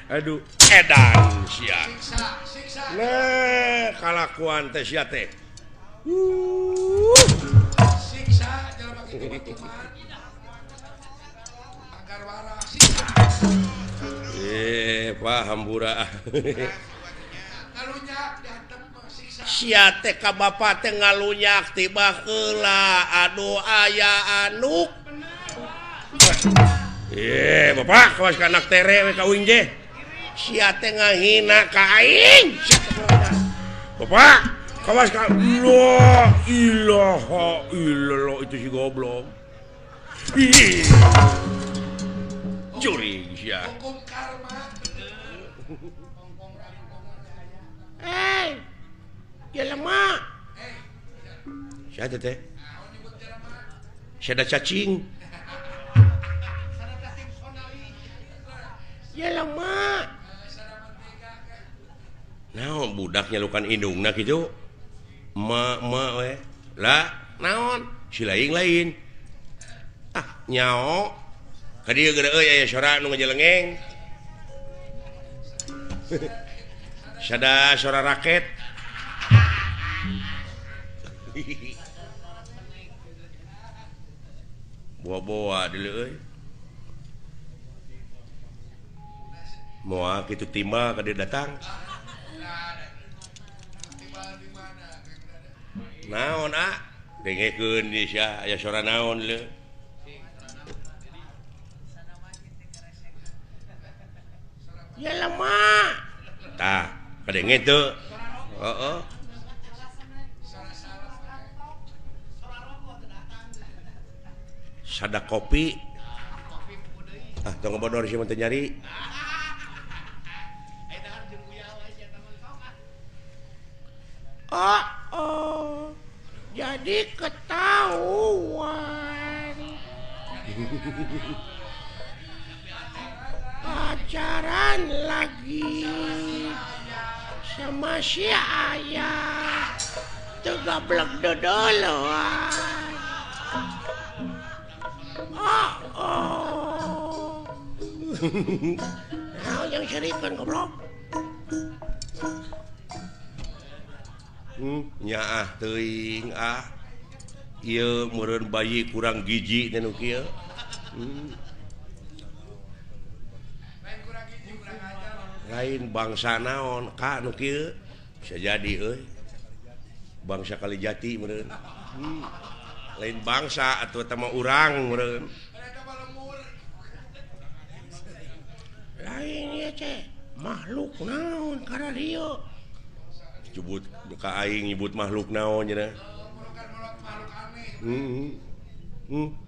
Aduh edan sia. Nah kalakuan teh sia teh. Siksa jelema kitu mah. Agar waras siksa. Pak hampura. Ngalunyak dihantem siksa. Sia teh ka bapa teh ngalunyak tiba heula. Aduh aya anuk. Bapak kawas ka anak tere we ka uing je. Sia teh ngahina ka aing. Bapak kawas ka la ilaha illallah itu si goblok. Jurig sia. Hukum karma. Eh, jelema. Siapa teh? Sada cacing. Jelema. Naon budak nyalukan indungna kitu? Ma ma we. Lah, naon? Si lain-lain. Ah, nyao. Ka dieu geura euy aya sora nu ngajelengeng. Sada sora raket. Boa-boa deuleu euy. Moal kitu timbal ka dieu datang. Naon ah? Dengekeun di sia aya sora naon leu. Jelema. Tah, kadenge teu. Heeh. Sada kopi. Ah, tong ngebodor sia mah teu nyari. Oh, oh. Jadi ketahuan. Pacaran lagi sama si ayah. Teu gablek dodoloan. Oh, oh. Naon yang serikeun goblok? Nyaah teuing ah. Ieu meureun bayi kurang gizi teh nu kieu. Lain bangsa naon ka nu kieu bisa jadi euy. Bangsa Kalijati meureun. Lain bangsa atuh eta mah urang meureun. Lain ieu teh makhluk naon kana dieu. Nyebut ka aing nyebut makhluk naon cenah.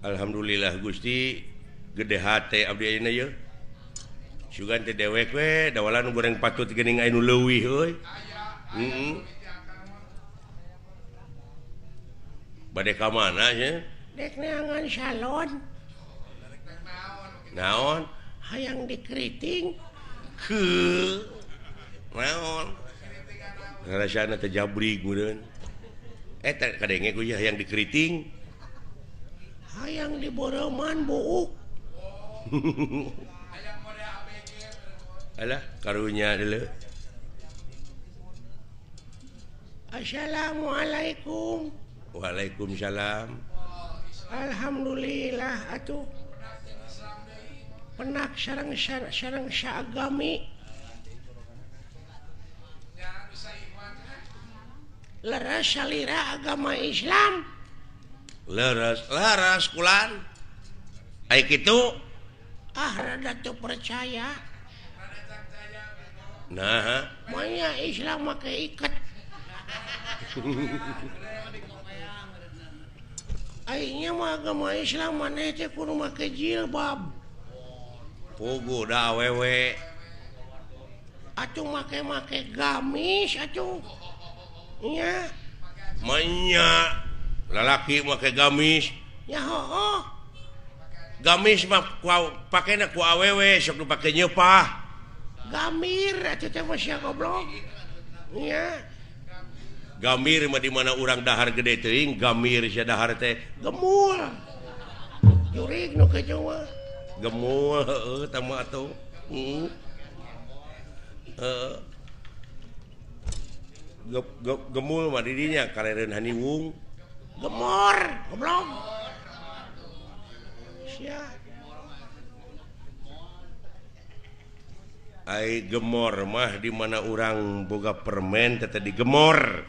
Alhamdulillah Gusti gede hate abdi ayeuna yeuh. Sugan teh dewek we dawalan goreng patut geuning aya nu leuwih euy. Bade ka mana nya? Dek neangan salon. Naon? Hayang dikeriting. Heuh. Naon? Ngarasana teh jabrig meureun. Eta kadenge ku hayang dikeriting. Hayang diboreuman buuk. Alah karunya deuleu. Assalamualaikum. Waalaikumsalam. Alhamdulillah atuh. Penak sareng sareng saagami. Leres salira agama Islam. Leres leres kulan. Ai kitu ah rada teu percaya. Nah, moalnya Islam make iket. Aingnya mah agama Islam maneh teh kudu make jilbab. Puguh da awewe. Atuh make-make gamis atuh. Nya. Manya lalaki make gamis. Ya hooh. Gamis mah pakena ku awewe sok dipake nyeupah. Gamir atuh teh mah sia goblok. Nya. Gamir mah di mana urang dahar gede teuing, gamir sia dahar teh gemul. Jurig nu kitu mah. Gemul heueuh tah mah atuh. Heeh. Gemul mah di dinya karereun haniwung. Gemor, goblok. Sia. Ai gemor mah di mana urang boga permen teh digemor.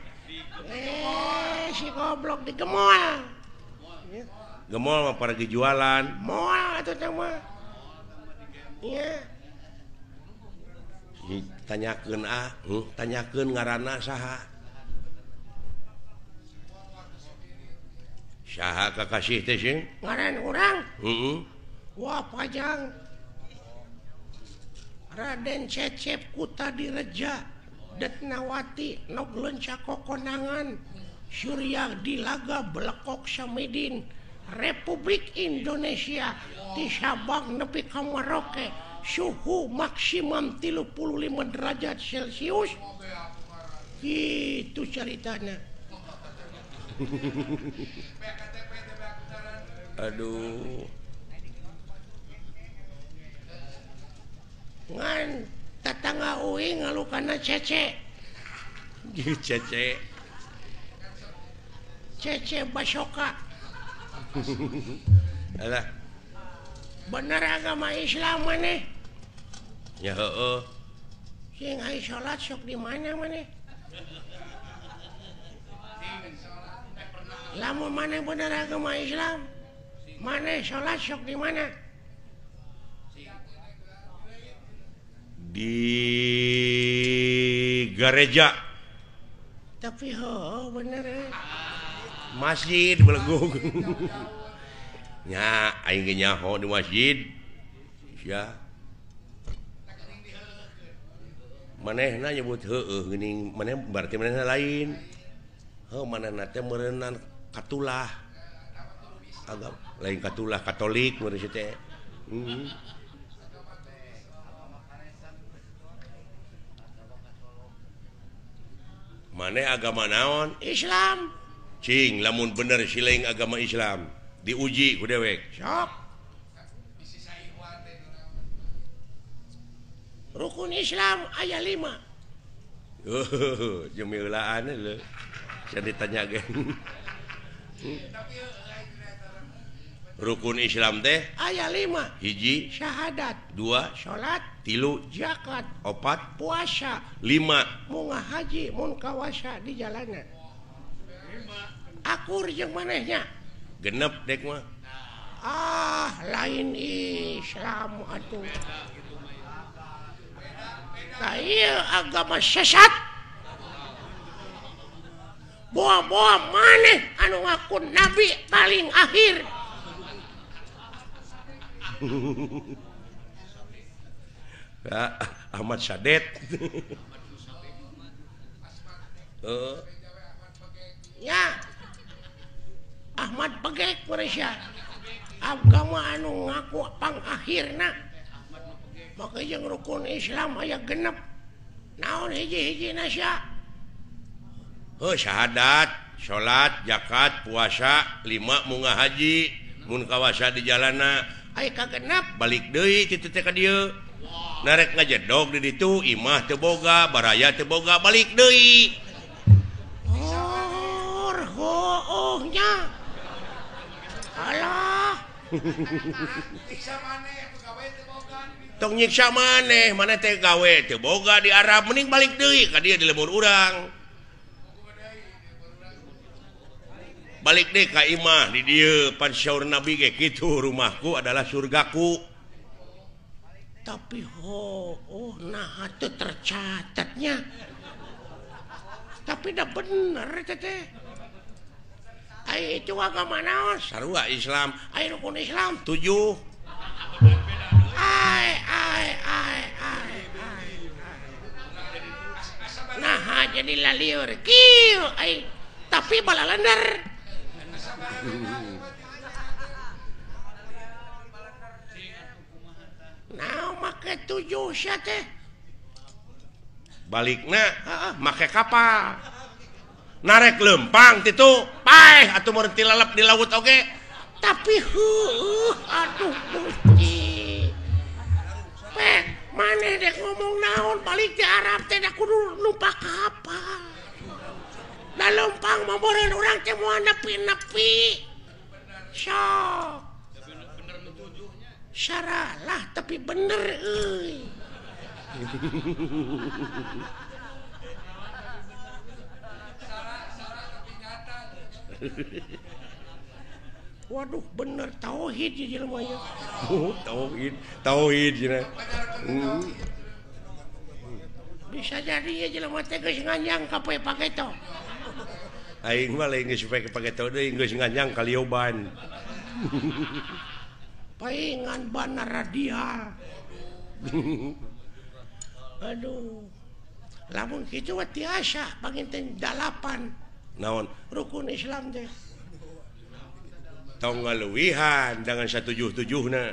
Si goblok digemol. Gemol mah paragi jualan. Moal atuh teh mah. Nya. Tanyakeun ah, tanyakeun ngaranna saha. Saha kakasih teh sih? Ngaran urang? Heeh. Wah, Pajang. Raden Cecep Kuta Direja Detnawati Nog Lenca Kokonangan Surya Dilaga Belekok Samidin Republik Indonesia di Sabang nepi ka Merauke suhu maksimum 35 derajat Celcius. Gitu ceritanya. Aduh. Ngan tetangga uing ngalukana Cece. Cece. Cece Basoka. Alah. Bener agama Islam maneh? Ya heueuh. Sing ai salat sok di mana maneh? Lamun maneh bener agama Islam, maneh salat sok di mana? Di gereja. Tapi heueuh bener Masjid belegung. Nya aing ge nyaho di masjid. Sia. Manehna nyebut heueuh geuning, maneh berarti manehna lain. Heuh manehna teh meureunnan katulah. Agama lain katulah Katolik meureun teh. Maneh agama naon? Islam. Cing lamun bener siling agama Islam diuji ku dewek. Sok. Rukun Islam aya 5. Jemilaan lho. Saya ditanya ge. Rukun Islam teh aya 5. Hiji syahadat, 2 salat, 3 zakat, 4 puasa, 5 munga haji mun kawasa di jalanan. Akur jeung manehnya. Genep dek mah. Ah, lain Islam atuh. Nah, ieu agama sesat. Boa-boa maneh anu ngaku nabi paling akhir. Ya, Ahmad Sadet. Ya. Ahmad Pegek Malaysia. Agama anu ngaku pangakhirna. Maka jeung rukun Islam aya genep. Naon hiji-hijina sia? Heuh syahadat, salat, zakat, puasa, 5 munga haji, mun kawasa di jalana. Aya kagenep balik deui kitu teh ka dieu. Narek ngajedog di ditu, imah teu boga, baraya teu boga, balik deui. Oh, nya. Alah. Tong nyiksa maneh, maneh teh gawe teu boga di Arab, mending balik deui ka dieu di lembur urang. Balik deui ka imah di dieu, pan saur Nabi ge kitu, rumahku adalah surgaku. Tapi oh nah teu tercatatnya. Tapi dah bener teh. Ai itu agama naon? Sarua Islam. Ai rukun Islam 7. Ai ai ai ai. Nah jadi lalieur kieu ai tapi balalender. Nah make 7 sia teh. Balikna heeh make kapal. Narek lempang titu paeh atuh meureun ti lalep di laut oge. Tapi heueuh aduh Gusti. Pek maneh dek ngomong naon balik di Arab teh da kudu numpak kapal. Da lempang mah meureun urang teh moal nepi-nepi. Sok. Saralah tapi bener euy. Waduh bener tauhid di jelema nya. Oh, tauhid, tauhid cenah. Bisa jadi ya jelema teh geus nganjang ka poe paketo. Aing mah lain geus poe paketo deui geus nganjang ka lioban. Paingan bana radial. Aduh lamun kitu mah tiasa panginten 8 naon rukun Islam teh tong ngaleuwihan dengan 177na.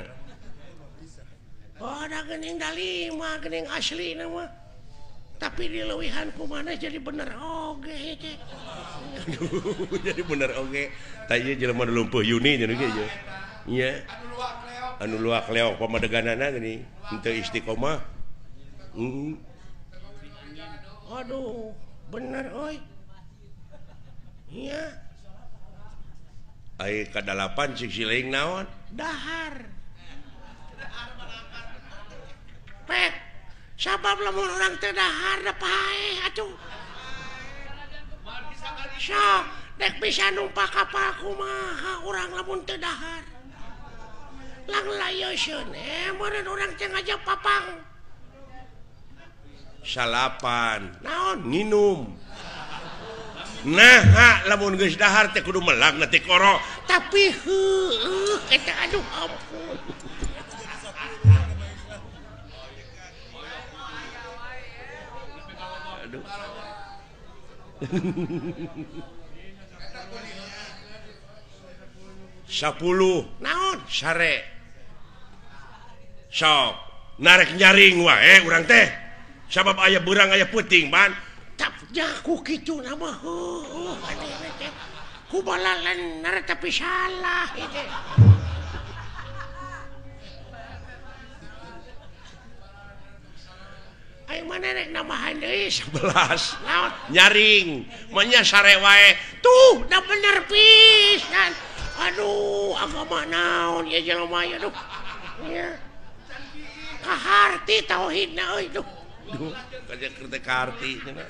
Oh da geuning da 5 geuning aslina mah tapi dileuwihan kumaha jadi bener oge teh. Jadi bener oge tah ieu jelema nu lumpuh Yuni nya ge nya anu luak leok pamadeganana geuning henteu istiqomah. Aduh bener euy nya ai kadalapan cik siling naon dahar pek sabab lamun urang teu dahar da paeh atuh sok dek bisa numpak kapal kumaha urang lamun teu dahar lang layoseun meureun urang teh ngajak papang salapan naon nginum nah lamun geus dahar teh kudu melag na teh koro tapi heueuh eta aduh ampun. Aduh. 10 naon sare sok narek nyaring wae urang teh sabab aya beurang aya peuting ban tap jaku kitu na mah heueuh teh kubalalan narek tapi salah ieu. Ayo mana rek nambahan deui 11 naon nyaring manya sare wae tuh da bener pisan. Aduh agama naon ya jelema ya aduh nya kaharti tauhidna euy duh duh kaja keur teh kaharti cenah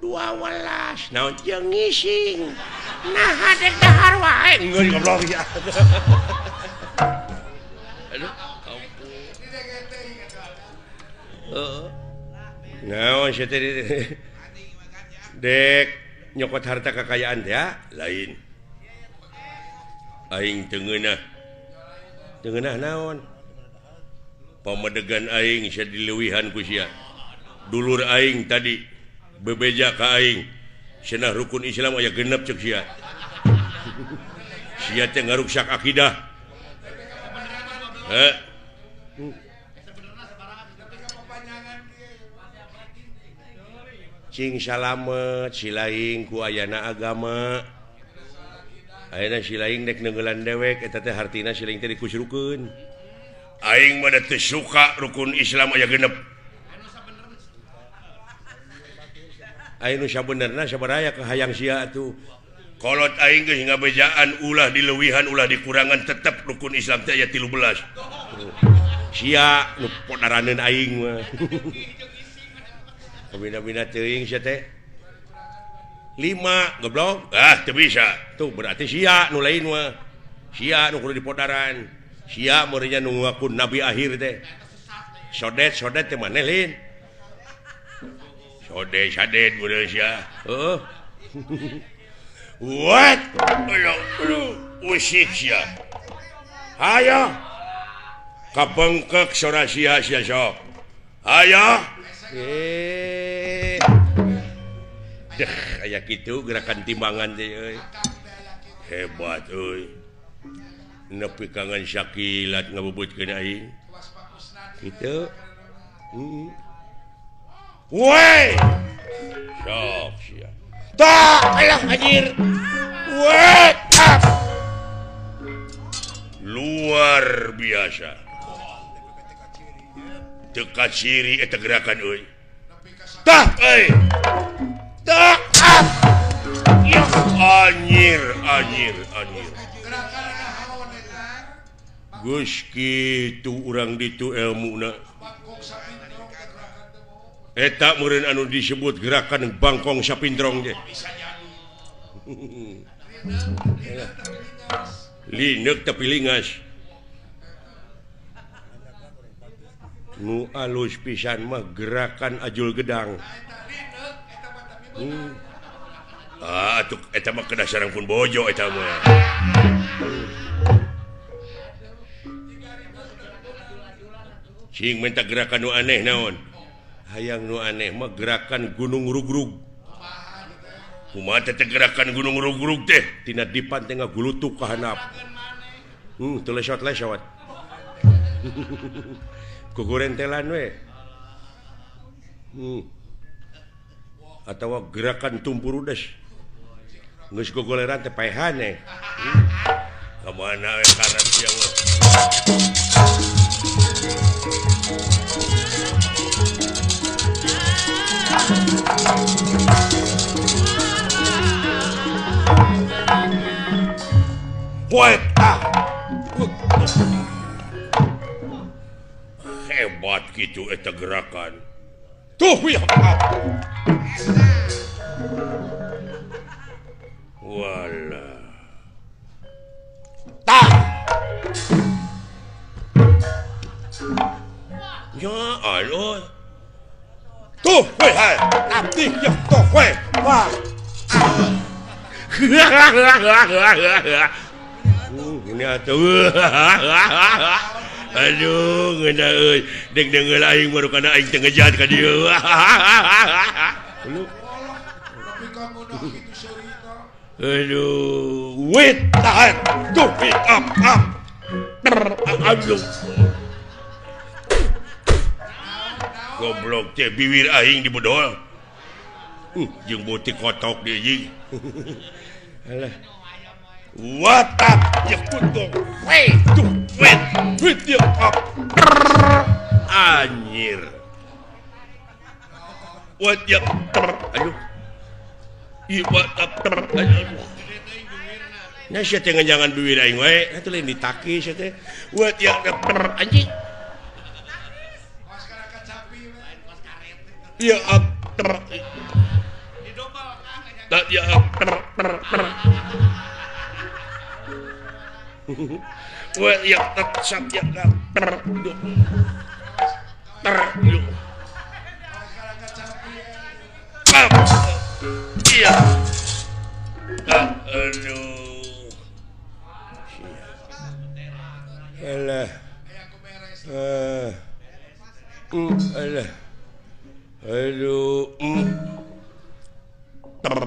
12 naon jeung ngising nah dek dahar wae geus goblok ya. Aduh naon sia teh dek nyokot harta kekayaan teh lain aing teu ngeunah teu ngeunah naon pamadegan aing sia dileuwihan ku sia dulur aing tadi bebeja ka aing cenah rukun Islam aya genep ceuk sia sia teh ngaruksak akidah heh. Cing salamet silaing ku ayana agama ayeuna silaing dek neunggelan dewek eta teh hartina silaing teh dikusrukeun aing mah da teu suka rukun Islam aya genep aing nu sabenerna sabaraya kahayang sia atuh kolot aing geus ngabejaan ulah dileuwihan ulah dikurangan tetep rukun Islam teh aya 13 sia nu podaraneun aing mah. Bina-bina teuing sia teh 5 goblok ah teu bisa tuh berarti sia nu lain mah sia nu kudu dipodaran sia meureunnya nu ngaku nabi akhir teh sodet sodet teh maneh lain sodet sadet meureun sia heuh what aduh usik sia hayo kabengkek sora sia sia sok hayo. Deh aya kitu gerakan timbangan teh euy. Hebat euy. Nepi kangen sakilat ngabubutkeun aing. Kitu. Woi. Sok sia. Tah alah anjir. Woi. Luar biasa. Teu kaciri eta gerakan euy. Tah euy. Tah. Ya anjir anjir anjir. Geus kitu urang ditu elmuna. Eta meureun anu disebut gerakan bangkong sapindrong teh. Lineuk tapi lingas. Nu alus pisan mah gerakan ajul gedang. Ah atuh eta mah kedah sareng pun bojo eta mah. Cing minta gerakan nu aneh naon? Hayang nu aneh mah gerakan gunung rugrug. Kumaha teh gerakan gunung rugrug teh? Tina dipan teh ngagulutuk ka handap. Teu lesot-lesot. Kugurentelan we. Atawa gerakan tumpurudes. Geus gogoleran teh paehan eh. Ka mana we karep sia mah. Hebat gitu eta gerakan. Tuh ya. Wala. Tah. Ya Allah. Tuh weh hai. Abdi ya tuh weh. Wah. Ini atuh. Aduh, ngeunah euy. Deg-degeul aing baru kana aing teu ngejat ka dieu. Lu. Aduh, wait tahan. Tuh, up up. Aduh. Goblok teh biwir aing dibedol. Jeung butik kotok dia jeung. Alah. What up? Ya kutung. Wait, tuh, wait, wait ya up. Anjir. What ya? Aduh. Ih, what up? Aduh. Nya sia teh nganjangan biwir aing wae, atuh lain ditaki sia teh. What ya? Anjing. Ya up. Ya up. Wah, ya tetap ya ter ter iya. Aduh. Alah. Alah. Aduh. Ter.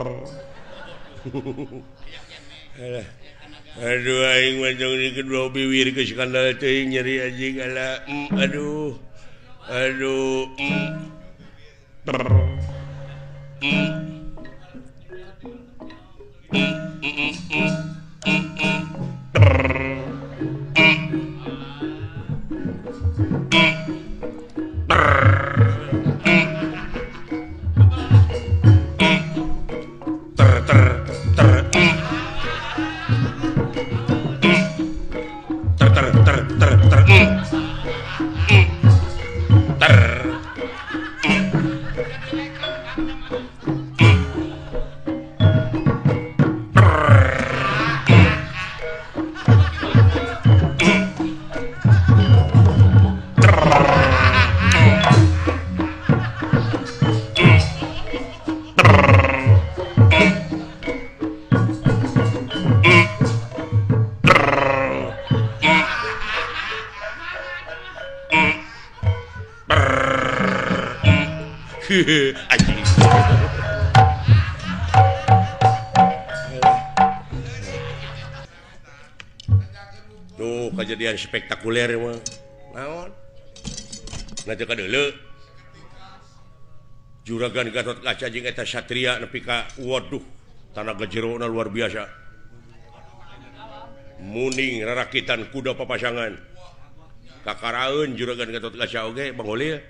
Alah. Aduh aing mah jong di kedua biwir ke skandal teuing nyeri anjing ala. Aduh. Aduh. Ter. Ter. Ter. Ter ter ter. Ter ter ter ter ter. Ter. Anjing. Tuh kejadian spektakuler mah. Naon? Nah teu kadeuleu. Juragan Gatot Kaca jeung eta satria nepi ka waduh, tanaga jerona luar biasa. Muning rarakitan kuda papasangan. Kakaraeun Juragan Gatot Kaca oge Bang Holil.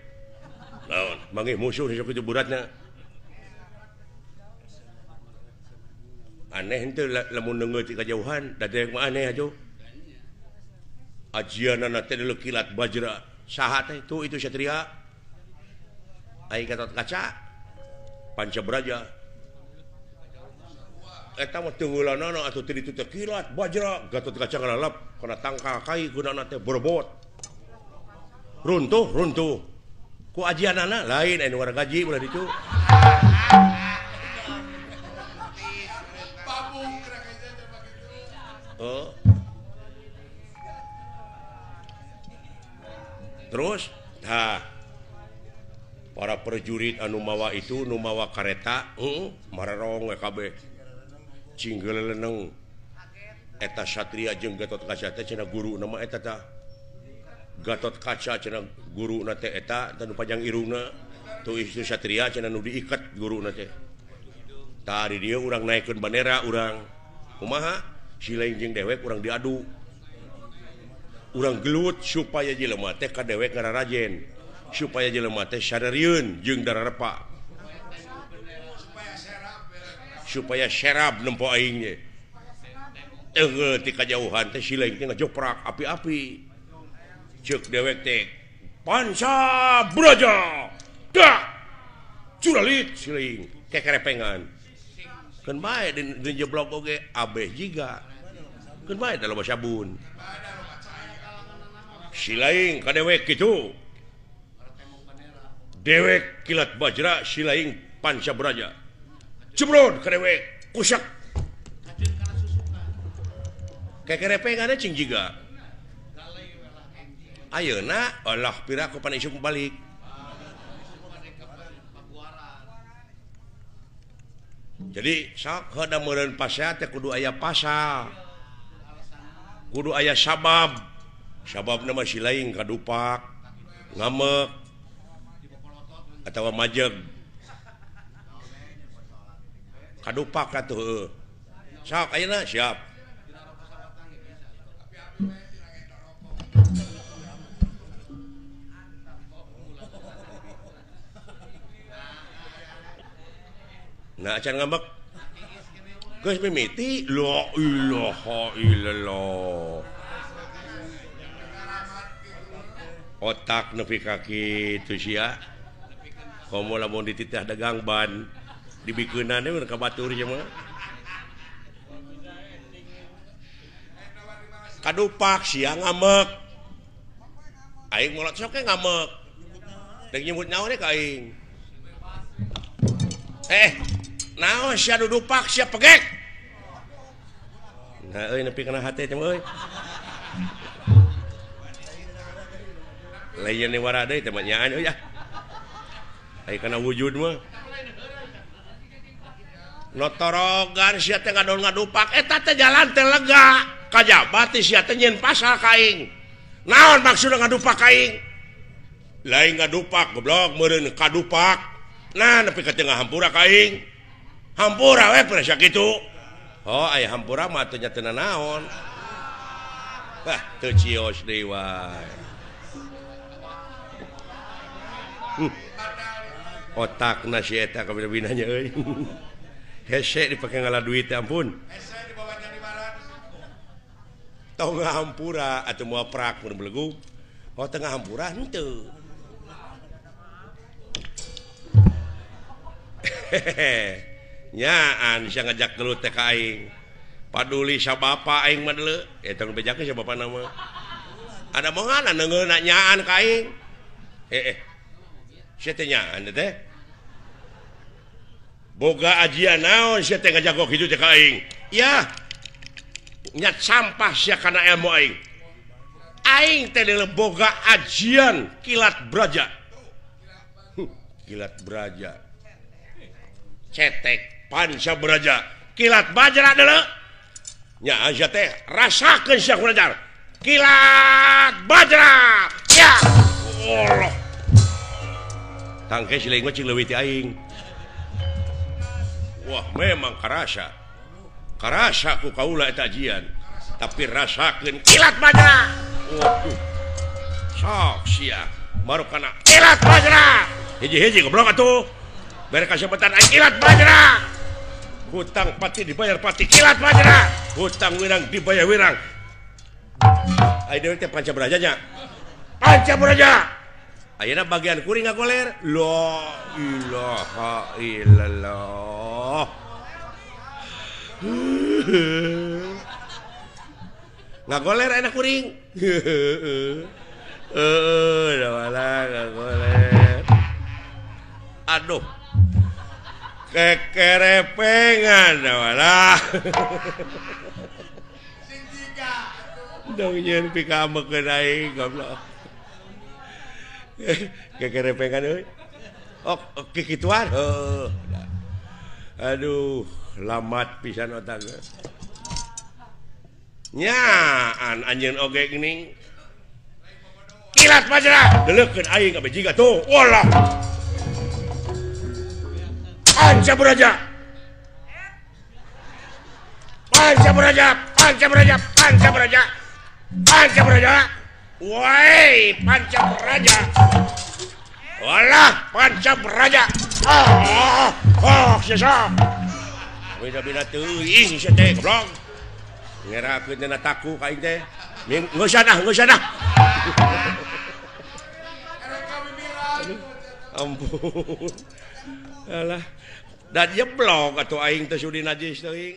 Naon, manggih musuh sok kitu beratna. Aneh henteu lamun neungeut ti kajauhan, da teh mah aneh atuh. Ajianana teh deuleu kilat bajra. Saha teh tuh itu satria. Aing Gatot Kaca Panca Braja. Eta mah teungeulanana atuh teu ditu teh kilat bajra. Gatot Kaca ngalalap kana tangkal kai gunana teh borbot. Runtuh, runtuh. Ku ajianana lain anu warga gaji ulah ditu. Oh. Terus Tah para prajurit anu mawa itu nu mawa kareta mararong we kabeh cinggeleneng eta Satria jeung Gatot Kaca teh cenah guru nama eta tah Gatot Kaca cenah guruna teh eta tanu panjang irungna tuh itu Satria cenah nu diiket guruna teh tah di dieu urang naikeun bandera urang kumaha silaing jeung dewek urang diadu urang gelut supaya jelema teh ka dewek ngararajen supaya jelema teh sadarieun jeung dararepa supaya serab nempo aing ge teugeul ti kajauhan teh silaing teh ngajoprak api-api ceuk dewek teh panca braja dak curalit silaing kekerepengan keun bae di jeblok oge abeh jiga keun bae da loba sabun silaing ka dewek kitu dewek kilat bajra silaing panca braja jeblon ka dewek kusak kekerepengan cing jiga ayeuna Allah piraku pan isuk balik jadi sok heuda meureun pasea teh kudu aya pasal kudu aya sabab sababna mah silaing kadupak ngamek atawa majeg kadupak atuh heueuh sok ayeuna siap nah acan ngambek geus mimiti la ilaha illallah otak nepi ka kitu sia komo lamun dititah dagang ban dibikeunana we ka batur sia mah kadupak sia ngambek aing molot sok ge ngambek deuk nyebut naon ka aing naon sia dudupak sia pegek nah euy nepi kana hate teh euy lain ni wara deui teh mah nyaan euy ah aya kana wujud mah notorogan sia teh ngadon ngadupak eta teh jalan teh lega kajaba teh sia teh nyieun pasal ka aing naon maksudna ngadupak ka aing lain ngadupak goblok meureun kadupak nah nepi ka tengah hampura ka aing hampura we pernah sakitu oh aya hampura mah atuh nya teu nanaon bah teu cios deui wae otakna si eta kabina-binanya euy hese dipake ngala duit ampun hese dibawa jadi barat tong hampura atuh moal prak mun belegug oh tengah hampura henteu nyaan sia ngajak gelut teh ka aing paduli sa bapa aing mah deuleu eta nu bejakeun sa bapana mah ada mongan neungeuna nyaan ka aing sia teh nyaan teh boga ajian naon sia teh ngajago kitu teh ka aing yah nyat sampah sia kana ilmu aing aing teh deuleu boga ajian kilat braja kilat braja cetek panca braja kilat bajra deuleu nya sia teh rasakeun sia ku ajar kilat bajra ya Allah tangke silaing mah cing leuwih ti aing wah memang karasa karasa ku kaula eta ajian tapi rasakeun kilat bajra waduh sok sia baru kana kilat bajra hiji-hiji goblok atuh bere kasempatan aing kilat bajra hutang pati dibayar pati kilat bajra hutang wirang dibayar wirang aing deui teh panca braja nya panca braja ayeuna bagian kuring ngagoler la ilaha illallah ngagoler ayeuna kuring heueuh da ngagoler aduh kekerepengan walah dong nyeun pikamekeun aing goblok Kekerepengan euy. Oh, kikituan. Heuh. Aduh, lamat pisan otak. Nyaan anjeun oge geuning. Kilat Bajra, deleukeun aing ka jiga tuh. Walah. Panca Beraja. Panca Beraja, Panca Beraja, Panca Beraja. Panca Beraja. Woi, Panca Beraja. Walah, Panca Beraja. Ah, oh, sesa. Beda-beda teuing sia teh goblok. Ngerakeun cenah taku ka aing teh. Geus ah, geus ah. Ampun. Alah, da jeblok atuh aing teh sudi najis teuing.